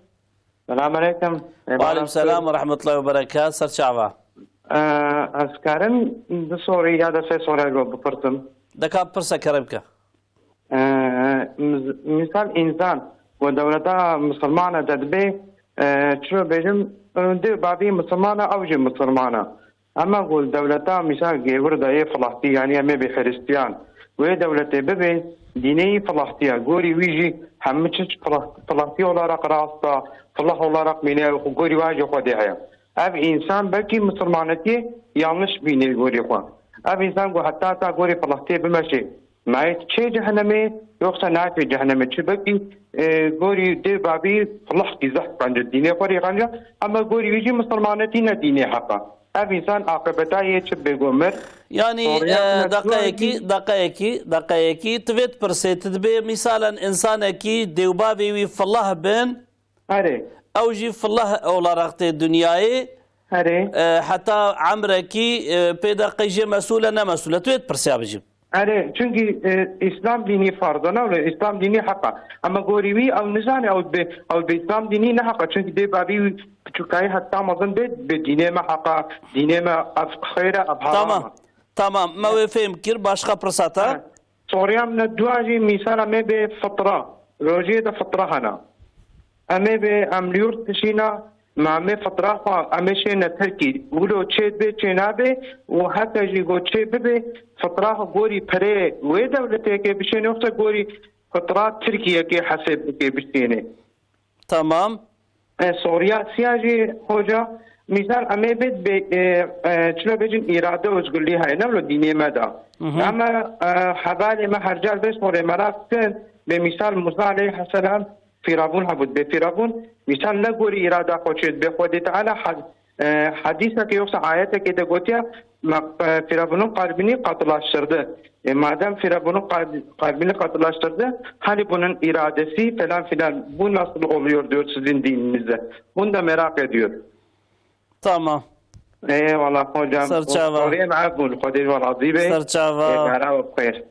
Selam aleyküm. Aleyküm selam ve rahmetullahi ve berekat. Ser çava. Ee, ez karim du sorî ya da sê sorî go bipirsim. Deka pirse kerem ke. Ee, mis-, misal însan ku dewleta misilmane de dibê, ee, çilo bêjim, ee, dê babî misilmane, ew jî misilmane. Ema ku dewleta misal gêvir de yê filahtî, yanî em ê bê Xiristiyan, wê dewletê bibê dînê yî filahtî ye. Gorî wî jî hemû çi filah-, filahtî olarak rast e, filah olarak mîne, gorî wa jî Xwedê heye. Ev însan belkî misilmanetiyê yanlış bînê gorî xwe. Ev însan ku heta heta gorî filahtiyê bimeşê, Nayê çê cehenemê, yoksa nayê cehenemê çi bekî, e, gorî dê babî filahkî zehf qenc dînê xwe rê qenc, ama gorî wî jî misilmanetî ne dînê heq e. Ev însan aqibeta yê çi bê go mir. Yanî, Soruya e, min daqeyekî, daqeyekî, daqeyekî, tu vê dipirsê, tu dibê mîsalen însanekî dê û bavê wî filah bin, Erê. Ew jî filah olarak tê dinyayê. Erê. E, heta emrekî, e, pê de qey jê mesûl e, ne mesûl e. Tu yê dipirsiya bijî. Erê, çunkî, e, Îslam dînî farz e, ne wile Îslam dînî heq e. Ama gorî wî ew nizane, ew bi, ew bi Îslam dînî ne heq e. Çunkî dê babî wî piçûkayî heta mezin bê, bi dînê me heq e, dînê me ev xeyr e, ev heram e. Tamam. Tamam, me wê fêm kir, başqa pirsa te? He. Soruya min dua jî mîsala me bê fitra. Rojiyê de fitra hene. Em ê bê, em li yurt dişîna, me, em ê fitra xwe, em ê şêne Tirkî. Wilo çê dibê, çê nabê û heke jî go çê bibê, fitra xwe gorî perê wê dewletê yekê bişêne, yoksa gorî fitra Tirkiyeyekê hesêb bikê bişêne. Tamam. E, Soruya siya jî hoca, mîsal em ê bê, bê, e, e, çilo bêjin, îrade, özgürlüğü heye, ne wilo dînê me de. Hı hı. Ama, e, hevalê me her car vê sorê merak dikin, bê mîsal Musa aleyhisselam Firavun hebû, bê Firavun, mîsal ne gorî îrada xwe çê dibê, Xwedê Teala hed-, e, hedîsekê yoksa ayetekê de gotiye, me, e, Firavun'un kalbini katılaştırdı. E, madem Firavun'un kalbi-, kalbini katılaştırdı, hani bunun iradesi falan filan, bu nasıl oluyor diyor sizin dininizde. Bunu da merak ediyor. Tamam. Eyvallah hocam. Serçava. Soruya me ev bûn. Xwedê ji we razî be. Serçava. Ê, bera we bi xêr.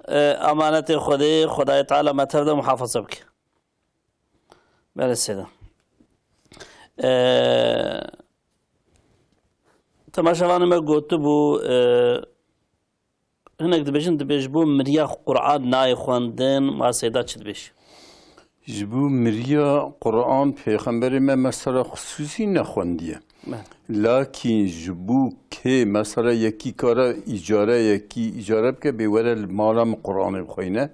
E, amanetê Xwedê, Xwedayê Teala me tev de muhafaza bike. Belê Seyda. Ee, temaşevanê me gotibû, e, hinek dibêjin, dibê ji bo miriya Qur'an nayê xwendin, ma Seyda çi dibêjî? Ji bo miriya Qur'an Pêxemberê me mesela xisûsî nexwendiye. Belê. Lakîn ji bo kê mesela yekî kare îcare, yekî îcare bike, bê were li mala min Qur'anê bixweyne,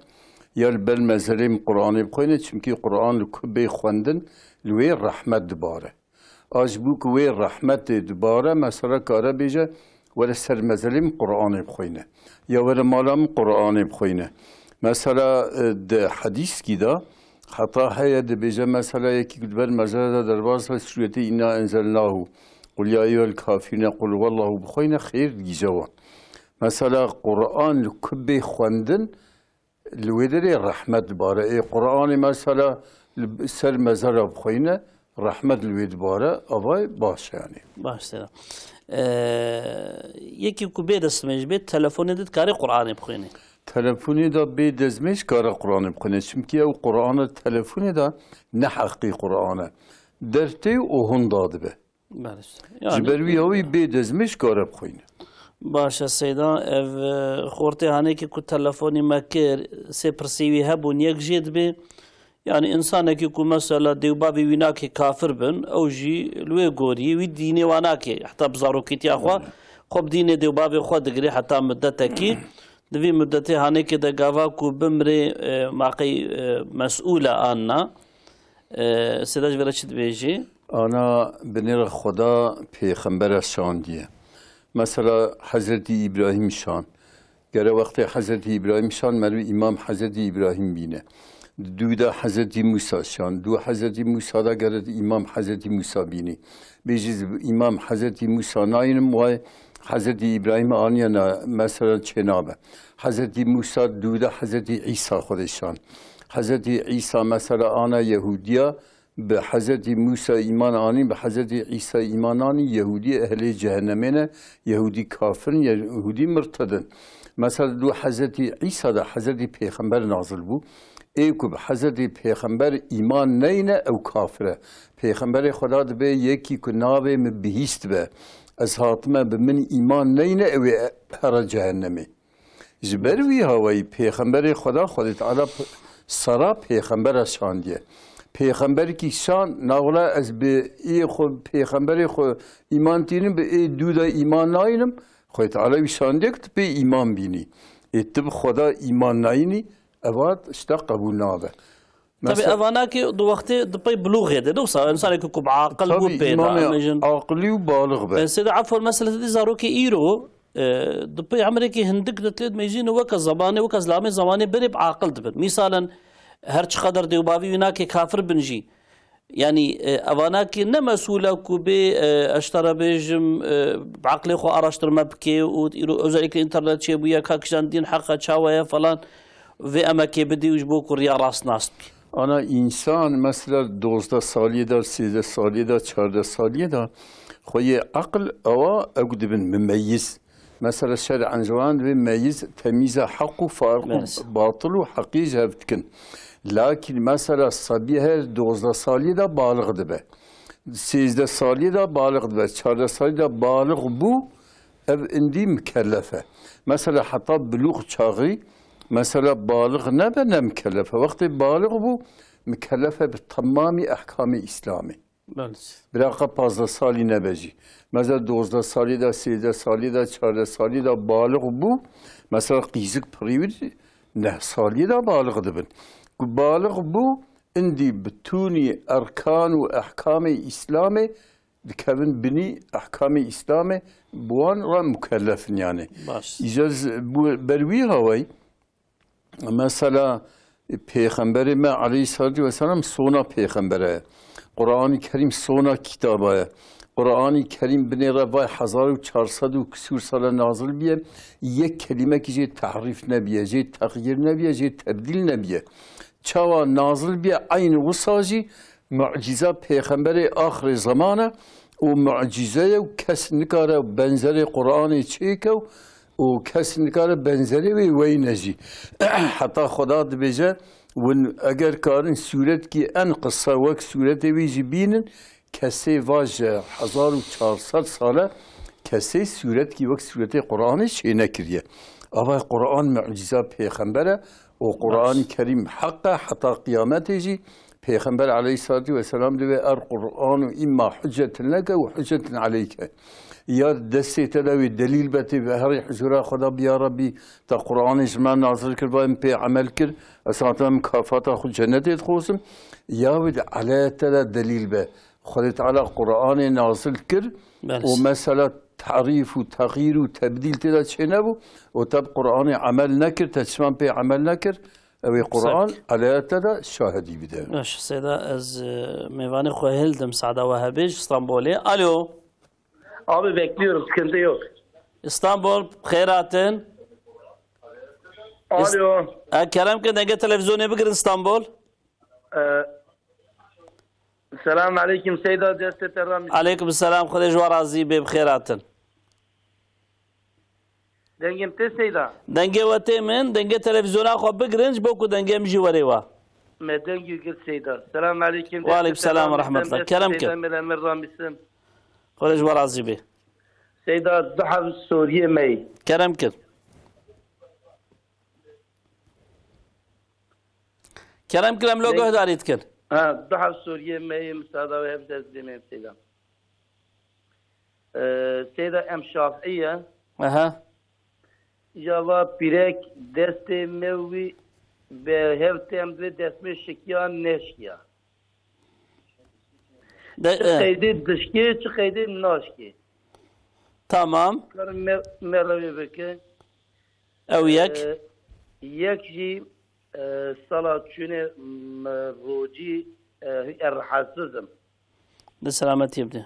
ya li ber mezelê min Qur'anê bixweyne, çimkî Qur'an li ku bê xwendin, li wê rehmet dibare. A ji bo ku wê rehmetê dibare, mesela kare bêje, were ser mezelê min Qur'anê bixweyne. Ya were mala min Qur'anê bixweyne. Mesela, e, di hedîskî de heta heye dibêje, mesela yekî ku di ber mezele de derbas be sûretê Inna enzelnahu, Qul ya eyyuhel kafirune, Qul huwallahu bixweyne, xêr digihîje wan. Mesela Qur'an li ku bê xwendin, li wê derê rehmet dibare. Ê Qur'anê mesela li ser mezara bixweyne, rehmet li wê dibare, avay baş e yani. Baş Seyda. Ee, yekî ku bê destmêj bê, telefonê de dikarê Qur'anê bixwînê? Telefonê de bê destmêj kare Qur'anê bixwîne. Çimkî ew Qur'an e telefonê de ne heqî Qur'an e. Dertê û hûn dadibe. Belê. Ji ber wî hawî bê dezmêj kare bixwîne. Baş e Seyda, ev, e, xortê hanekî ku telefonî me kir, sê pirsî wî hebûn, yek jê dibê, yani, însanekî ku mesela dê û bavê wî nakê kafir bin, ew jî li wê gorî wî dînê wa nakê, heta bi zarokîtiya xwe, xwe bi dînê dê û bavê xwe digirê heta muddetekî, di vî muddetê hanekê de gava ku bimrê, e, maqey, e, mesûl e anna, e, Seyda ji vê re çi dibêjî? Ana binêre Xweda pêxembera şandiye. Mesela Hezretî Îbrahîm şan. Gere wextê Hezretî Îbrahîm şan, merivî Îmam Hezretî Îbrahîm bîne. Dû de Hezretî Mûsa şan. Dû Hezretî Mûsa de gere Îmam Hezretî Mûsa bînî. Bêjî Îmam Hezretî Mûsa nayînim, way Hezretî Îbrahîm aniye na, mesela çênabe. Hezretî Mûsa dû de Hezretî Îsa Xwedê şan. Hezretî Îsa mesela ana Yehûdiya, bi Hezretî Mûsa îman anî, bi Hezretî Îsa îman anî, Yehûdî ehlê cehennemê ne, Yehûdî kafir in, Yehûdî mirted in. Mesela dû Hezretî Îsa de Hezretî Pêxember nazil bû. Ê ku bi Hezretî Pêxember îman neyne, ew kafir e. Pêxemberê Xweda dibê yekî ku navê min bihîst be, ez hatime bi min îman neyne, ew ê here cehennemê. Ji ber wî hawayî Pêxemberê Xweda, Xwedê Teala p-, sera Pêxembera şandiye. Pêxemberekî şan, na wela ez bi ê xwe, Pêxemberê xwe îman tînim, bi ê dû de îman nayînim, Xwedê Teala wî şandiye ku tu pê îman bînî. Ê tu bi Xweda îman nayînî, eva tişta qebûl nabe. Tabi, mesela, evana ki di wextê di pey bilûxê de, ne wisa, insanekî ku bi aqil bû, tabi, pê de, îmamê, emejin, aqilî û balix be. E, Seyda, efwan, meselê di zarokê îro, e, di pey emrekî hindik de tê dimêjîne weke zemanê, weke zilamê zemanê berê bi aqil dibin. Mîsalen, her çi qeder dê û bavî wî nakê kafir bin jî. Yanî, e, evana ki ne mesûl e ku bê, e, ez ji te re bêjim, e, bi aqilê xwe araştirme bike û îro özellikle înternet çêbûye, ka kîjan dîn heq e, çawa ye falan. Vê emekê bidî û ji bo ku riya rast nas bikî. Ana însan, mesela, dozdeh saliyê de, sêzdeh saliyê de, çardeh saliyê de, xwe yê eqil ewa ew dibin mimeyyiz. Mesela, şer'en ji wan divê meyyiz, temîza heq û farq û, evet, batil û heqî ji hev dikin. Lakîn, mesela, sebî her dozdeh saliyê de balix dibe. Sêzdeh saliyê de balix dibe, çardeh saliyê de balix bû, ev indî mikellef e. Mesela heta bilûx çaxî, mesela balix nebe, ne mikellef e. Wextê balix bû, mikellef e bi temamî ehkamê Îslamê. Belê. Biraqa pazdeh salî nebe jî. Mesela dozdeh salî de, sêzdeh salî de, çardeh salî de balix bû, mesela qîzik pirî wî neh salî de balix dibin. Ku balix bû, indî bitûnî erkan û ehkamê Îslamê dikevin binî ehkamê Îslamê, bi wan re mukellef in yani. Baş. Îca ji, bu, ber wî hawayî, mesela, Pêxemberê me aleyhissalatu vesselam sona pêxembere ye. Qur'anî Kerîm sona kitaba ye. Qur'anî Kerîm binê re vay hezar û çar sed û kisûr sale nazil biye, yek kelîmekî jê tehrîf nebiye, jê texyîr nebiye, jê tebdîl nebiye. Çawa nazil biye, eynî wisa jî mucîza pêxemberê axirê zeman e û mucîze ye û kes nikare benzerê Qur'anê çêke û kes nikare benzerê wê weyne jî. Heta Xweda dibêje, win eger karin sûretkî en qisa wek sûretê wî jî bînin, kesê va ji hezar û çar sed sale kesê sûretkî wek sûretê Qur'anê çênekiriye. Ava Qur'an mucîza pêxember e û Qur'anî Kerîm heq e heta qiyametê jî. Pêxember aleyhissalatu vesselam divê er Qur'an û îmma hüccetin leke û hüccetin aleyke. Ya destê te de wê delîl be tê ve herî huzura xwe de bi ya Rabbî te Qur'anê ji me nazil kir, va em pê emel kir, ez hata mukafata xwe cennetê dixwazim. Ya wê de aleyhe te de delîl be. Xwedê Teala Qur'anê nazil kir Belê. û mesela tarîf û texyîr û tebdîl tê de çênebû û te bi Qur'anê emel nekir, te çiman pê emel nekir, ew ê Qur'an Sak. aleyhe te de şahidî bide. Baş, Seyda, ez, e, mêvanê xwe hildim, Sada Wehebê ji Stenbolê. Alo. Abi bekliyorum, sıkıntı yok. İstanbul, xêr hatin. Alo. E, kerem kin, dengê televizyonê bigirin, İstanbul. Ee, Selam aleyküm Seyda, destê te ramis. Aleyküm selam, Xwedê ji we razî bê, bi xêr hatin. Dengê min tê Seyda. Dengê we tê min, dengê televizyona xwe bigirin, ji bo ku dengê min jî were we. Me dengê girt Seyda. Selam aleyküm. Wa aleyküm selam ve rahmetullah. Kerem kin. Seyda Melamer ramisim. Xwedê ji we razî bê. Seyda, du heb Sûriyê me yî. Kerem kin. Kerem kin, em lo Ne- guhdarî dikin. Ha, du heb Sûriyê me yê, misada we hep dest demê Seyda. Ee, Seyda, em Şafî ye. Aha. Îja va pîrek destê me wî bi hev tem divê destmê şikiya neşkiya. De, Çi e. qeydê dişkê, çi qeydê naşkê. Tamam. Karin me, me rewê bike. Ew yek. Ee, yek jî, e, sala çûnê, m, rocî, e, e, rahatsizim. Li selametiyê bidê.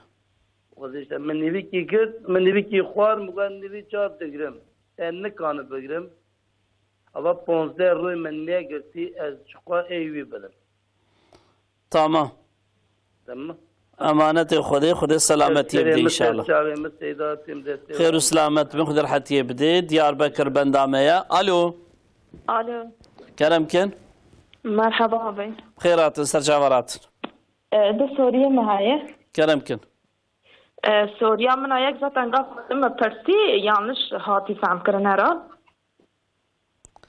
Xwezî işte, min nivîkî girt, min nivîkî xwar, min got nivî çar digirim. Te nikanim bigirim. Ava ponzdeh roy min negirtî, ez çiqa ê wî bidim. Tamam. Tamam. Emanetê Xwedê, Xwedê selametiyê bidê inşallah. Çavê min Seyda tim destê. Xêr û selamet bin, Xwedê rehetiyê bidê. Diyarbekir benda me ye. Alo. Alo. Kerem kin. Merhaba abi. Xêr hatin, ser çava ratin. E, di Sûriyê me heye. Kerem kin. E, Sûriya min a yek zaten gaf min pirsî, yanlış hatî fehm kirin herhal.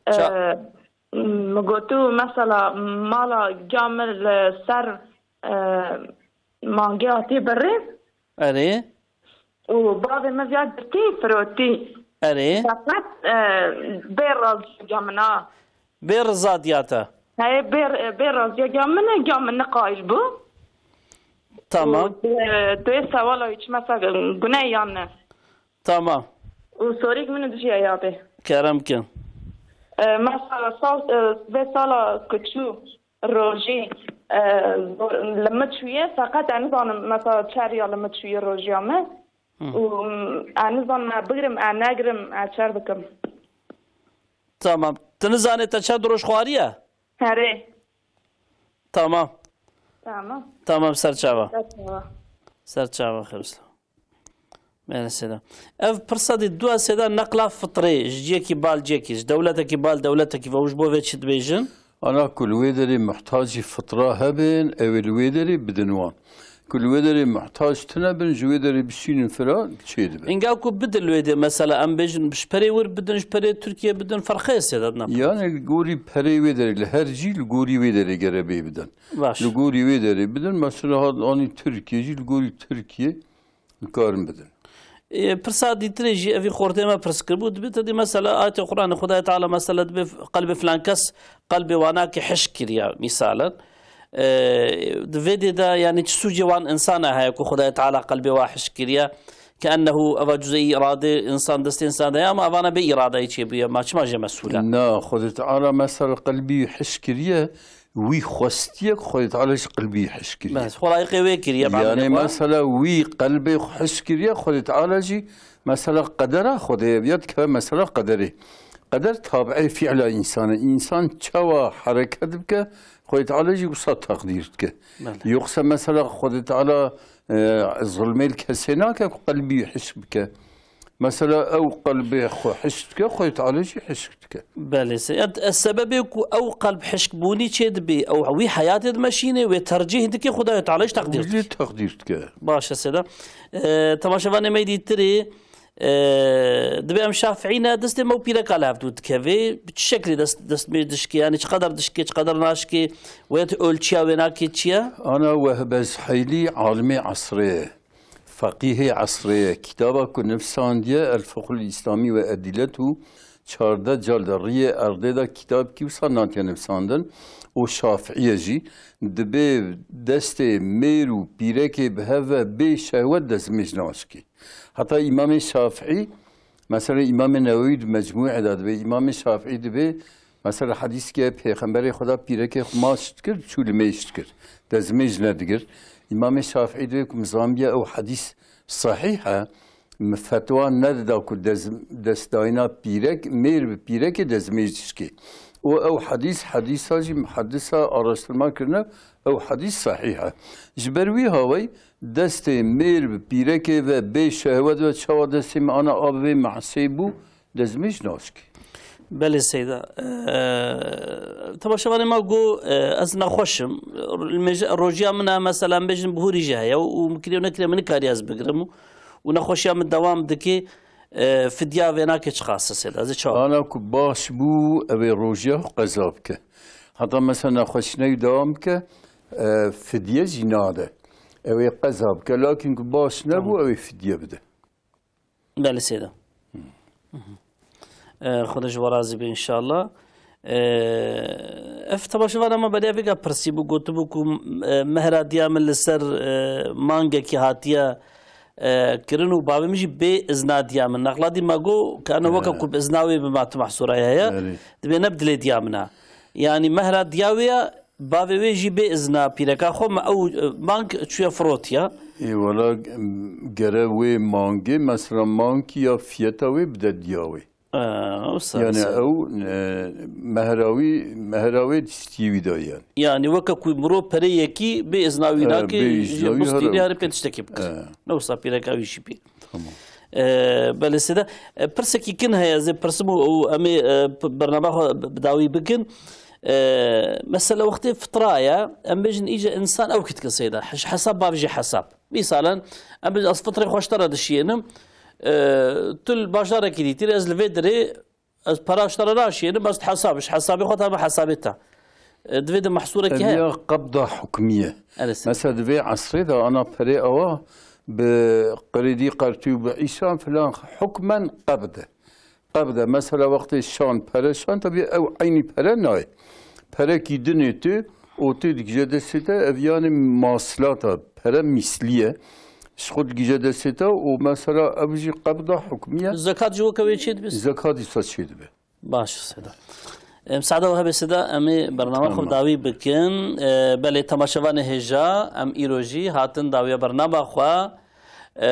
E, Ça- min gotû mesela mala giya min li ser, e, mangê hatî birî. Erê. Û bavê min viya girtî, firotî. Erê. Feqet, e, bê razî giya min a. Bê riza diya te. Heye bê, bê razî giya min e, giya min ne qayil bû. Tamam. Û, e, tu yê sewala wî çi mesela gune yan ne? Tamam. Û sorîk min dijî ya bê. Kerem kin. E, mesela sal, e, vê sala ku çû rojî, e, li min çûye, feqet ez nizanim mesela çer ya li min çûye rojiya me. Hı. Û, mm, ez nizanim ez bigirim, ez negirim, ez çer bikim. Tamam. Tu nizanê te çend roj xwariye? Herê. Tamam. Tamam. Tamam, ser çava. Ser çava. Ser çava, xêr û selamet. Bêne Seyda. Ev pirsa dî dua Seyda neqla fitrê ji ciyekî bal ciyekî, ji dewletekî bal dewletekî ve û ji bo vê çi dibêjin? Ana ku li wê derê muhtacî fitra hebin, ew ê li wê derê bidin wan. Ku li wê derê muhtaç tune bin, ji wê derê bişînin fira çê dibe. Înga ku bidin li wê derê, mesela em bêjin ji perê wir bidin, ji perê Tirkiye bidin, ferqê Seyda ne? Yani li gorî perê wê derê, li her cî li gorî wê derê gere bê bidin. Baş. Li gorî wê derê bidin, mesela hat anî Tirkiye jî li gorî Tirkiye Dikarin bidin. Ê, pirsa dîtirê jî evî xortê me pirs kiribû, dibê te dî mesela ayetê Qur'anê Xwedayê Teala mesela dibê qelbê filan kes qelbê wana ki hişk kiriya, mîsalen. Ê, di vê dê de, yanî çi sûcê wan insana heye ku Xwedayê Teala qelbê wa hişk kiriya? Ke ennehu eva cuzeyî îradê însan, destê însan de ye, ama evana bê îradeyî çêbûye. Ma çima jê mesûl e? Na, Xwedê Teala mesela qelbî hişk kiriye, wî xwestiye ku Xwedê Teala jî qelbî hişk kiriye. Bes, xwe layiqê wê kiriye, Yani, mesela wî qelbê xwe hişk kiriye, Xwedê Teala jî mesela qedera Xwedê ye, ya dikeve mesela qederê. Qeder tabiê fiila însan e. Însan çawa hereket bike, Xwedê Teala jî wisa teqdîr dike. Belê. Yoksa mesela Xwedê Teala, e, zulmê li kesê nake ku qelbî hişk bike. Mesela ew qelbê xwe hişk dike, Xwedê Teala jî hişk dike. Belê, se-, ya, e, sebebê ku ew qelb hişkbûnî çê dibê, ew wî heyatê dimeşînê, wê tercîh dike, Xwedayê Teala jî teqdîr Wî jî dike. teqdîr dike. Baş e, Seyda. E, temaşevanê me dîtirê, e, dibê em Şafîî ne, destê me û pîreka li hev dû dikevê. Bi çi şeklî dest, destmêj dişkê? Yanî çiqedar dişkê, çiqedar naşkê? Wê tu ölçiya wê nakê çi ye? Ana Wehbez Heylî alimê esrê ye. Feqîhê esrê ye. Kitaba ku nivsandiye El Fiqhul Îslamî ve Ediletu, çardeh celde riyê erdê de kitabkî wisa natiye nivsandin. Û Şafiî ye jî. Dibê destê mêr û pîrekê bi hev ve bê şehwet destmêj naşkî. Heta Îmamê Şafiî, mesela Îmamê Newewî di Mecmûê de dibê, Îmamê Şafiî dibê, mesela hedîskê Pêxemberê Xweda pîrekê xwe maç dikir, çû limêj dikir. Destmêj nedigir. Îmamê Şafiî dibê ku min zandiye ew hedîs sehîh e, min fetwa nedida ku dez-, destdayîna pîrek, mêr bi pîrekê destmêj dişkê. Û ew hedîs, hedîsa jî muhedisa araştirma kirine, ew hedîs sehîh e. Ji ber wî hawayî destê mêr bi pîrekê ve bê şehwet ve çawa destê me ana a bi vê mehsê bû, destmêj naşkê. Belê Seyda. Eee, temaşevanê me got, eee, ez nexweş im. Mêj-, rojiya min e, mesela, em bêjin bihûrî jî heye û, û min kiriye û nekiriye min nikariye ez bigirim û, û nexweşiya min dewam dike, eee, fidya vê nake çiqas e Seyda? Ez ê çawa? Ana ku baş bû, ew ê rojiya xwe qeza bike. Heta mesela nexweşîna wî dewam bike, eee, fidye jî nade. Ew ê qeza bike. Lakin ku baş nebû, Tamam. ew ê fidye bide. Belê Seyda. E, Xwedê ji we razî be înşallah. E, ev temaşevana me beriya vêga pirsî bû, gotibû ku, e, mehra diya min li ser, e, mangekî hatiye, e, kirin û bavê min jî bê izna diya min. Nexladî me got, kana weke He. ku bi izna wê bi ma tu mehsûra heye, Belê. dibê ne bi dilê diya min e. Yanî mehra diya wê ye, Bavê wê jî bê izna pîreka xwe me ew, e, mang çûye firotiya. Ê wela, gere wê mangê, mesela mankî ya fiyeta wê bide diya wê. E, wisa, Yani wisa. ew, e, mehra wî, mehra wê tiştî wî da yani. Yani weke ku mirov perê yekî bê izna wî E, nake, bê ji izna wî bistînê here herê pê okey. tiştekî bikir. E. Ne wisa pîreka wî jî pê. Tamam. E, belê Seyda. E, pirsekî kin heye, ez ê pirsim û, û em ê, e, p-, bernama xwe bi, bi dawî bikin. E, mesela wextê fitra ye, em bêjin îce însan ew kit ke Seyda. Ji hesab bav jî hesab. Mîsalen, em bêjin ez fitrê xwe ji te re dişiyênim. E, tu li bajarekî dîtî, ez li vê dirê, ez pera ji te re naşiyênim, ez hesab, ji hesabê xwe te bi hesabê te. E, divê di mehsûrekî Ev heye. ya qebda hukmiye. Erê Seyda. Mesela di vê esrê de ana perê ewa bi qirêdî qertû bi îşan filan hukmen qebd e. Qebd e. Mesela wextê şan pere şan, tabii ew eynî pere nayê. Perekî dinê tu û tu dikije destê te, ev yani masilata pere mîslî ye. Ji xwe dikije destê te û mesela ev jî qebda hukmiye. Zekat jî weke wê çê dibe? Zekat îsa çê dibe. Baş, Seyda. Em, Seyda, we hebe Seyda, em ê bernama xwe Tamam. bi dawî bikin. E, belê temaşevanê hêja, em îro jî hatin dawiya bernama xwe. E,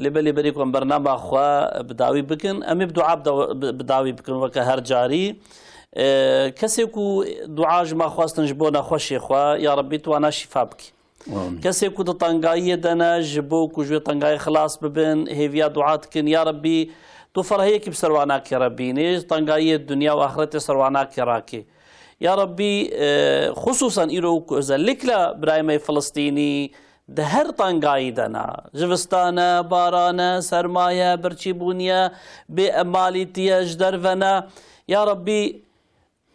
lê belê berî ku em bernama xwe bi dawî bikin, em ê bi dua bi daw-, bi, bi dawî bikin weke her carî. E, kesê ku dua ji me xwestin ji bo nexweşê xwe, ya Rebbî tu wana şîfa bikî. Amîn. Kesê ku di tengayiyê de ne, ji bo ku ji wê tengayê xilas bibin, hêviya dua dikin, ya Rebbî, tu ferehiyekî bi ser wan nake Rebbî, nê tengayiyê dinya û axretê ser wan nake rake. Ya Rebbî, e, xusûsan îro ku özellikle birayê me yê Filistînî di her tengayî de ne, zivistan e, baran e, sermaye, birçîbûniye, bê emalîtiye, ji derve ne. Ya Rebbî,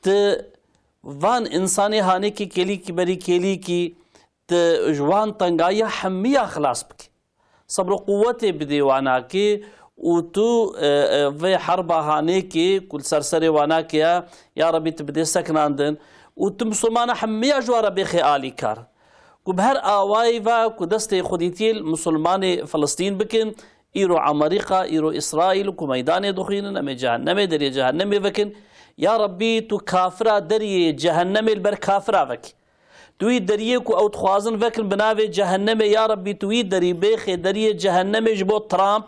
tu van însanê hanêkî kêlîkî berî kêlîkî, tu ji wan tengayiya hemiya xilas bikî. Sebr û quwetê bidê wanakê û tu, e, e, vê herba hanêkê ku li ser serê wanakê ye, ya Rebbî tu bidê sekinandin û tu misilmana hemiya ji wan re bêxê alîkar. Ku bi her awayî ve ku destê xwedîtiyê li misilmanê Filistîn bikin, îro Amerîka, îro Îsraîl ku meydanê dixwînin, em ê cehennemê, deriyê cehennemê vekin. Ya Rebbî tu kafira deriyê cehennemê li ber kafira vekî. Wî deriyê ku ew dixwazin vekin bi navê cehennemê, ya Rebbî, tu wî derî bêxê deriyê cehennemê ji bo Trump,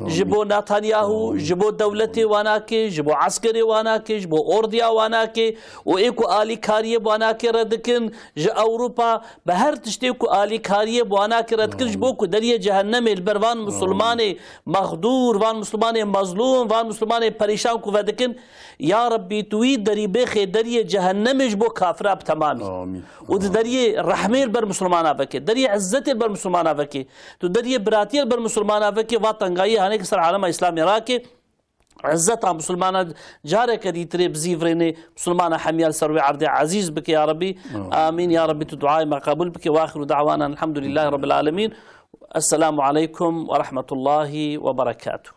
ji bo Netanyahu, ji bo dewletê wana kê, ji bo eskerê wana kê, ji bo ordiya wana kê û ê ku alîkariyê wana kê re dikin, ji Ewropa, bi her tiştê ku alîkariyê wana kê re dikin, ji bo ku deriyê cehennemê li ber van misilmanê mexdûr, van misilmanê mezlûm, van misilmanê perîşan ku vedikin, ya Rebbî, tu wî derî bêxê deriyê cehennemê ji bo kafira bi temamî. Amîn. Û tu deriyê rehmê li ber misilmana vekê, deriyê izzetê li ber misilmana vekê, tu deriyê biratiyê li ber misilmana vekê, va tengayî hanê ki ser alema Îslamê rake, izzeta misilmana careke dîtirê bizîvirênê, misilmana hemiya li ser wê erdê ezîz bike ya Rebbî. Amîn. Amîn ya Rebbî, tu duayê me qebûl bike. Wa axiru da'wana elhamdulîllahî Rabbil Alemîn. Esselamu aleykum ve rahmetullahî ve berekatuh.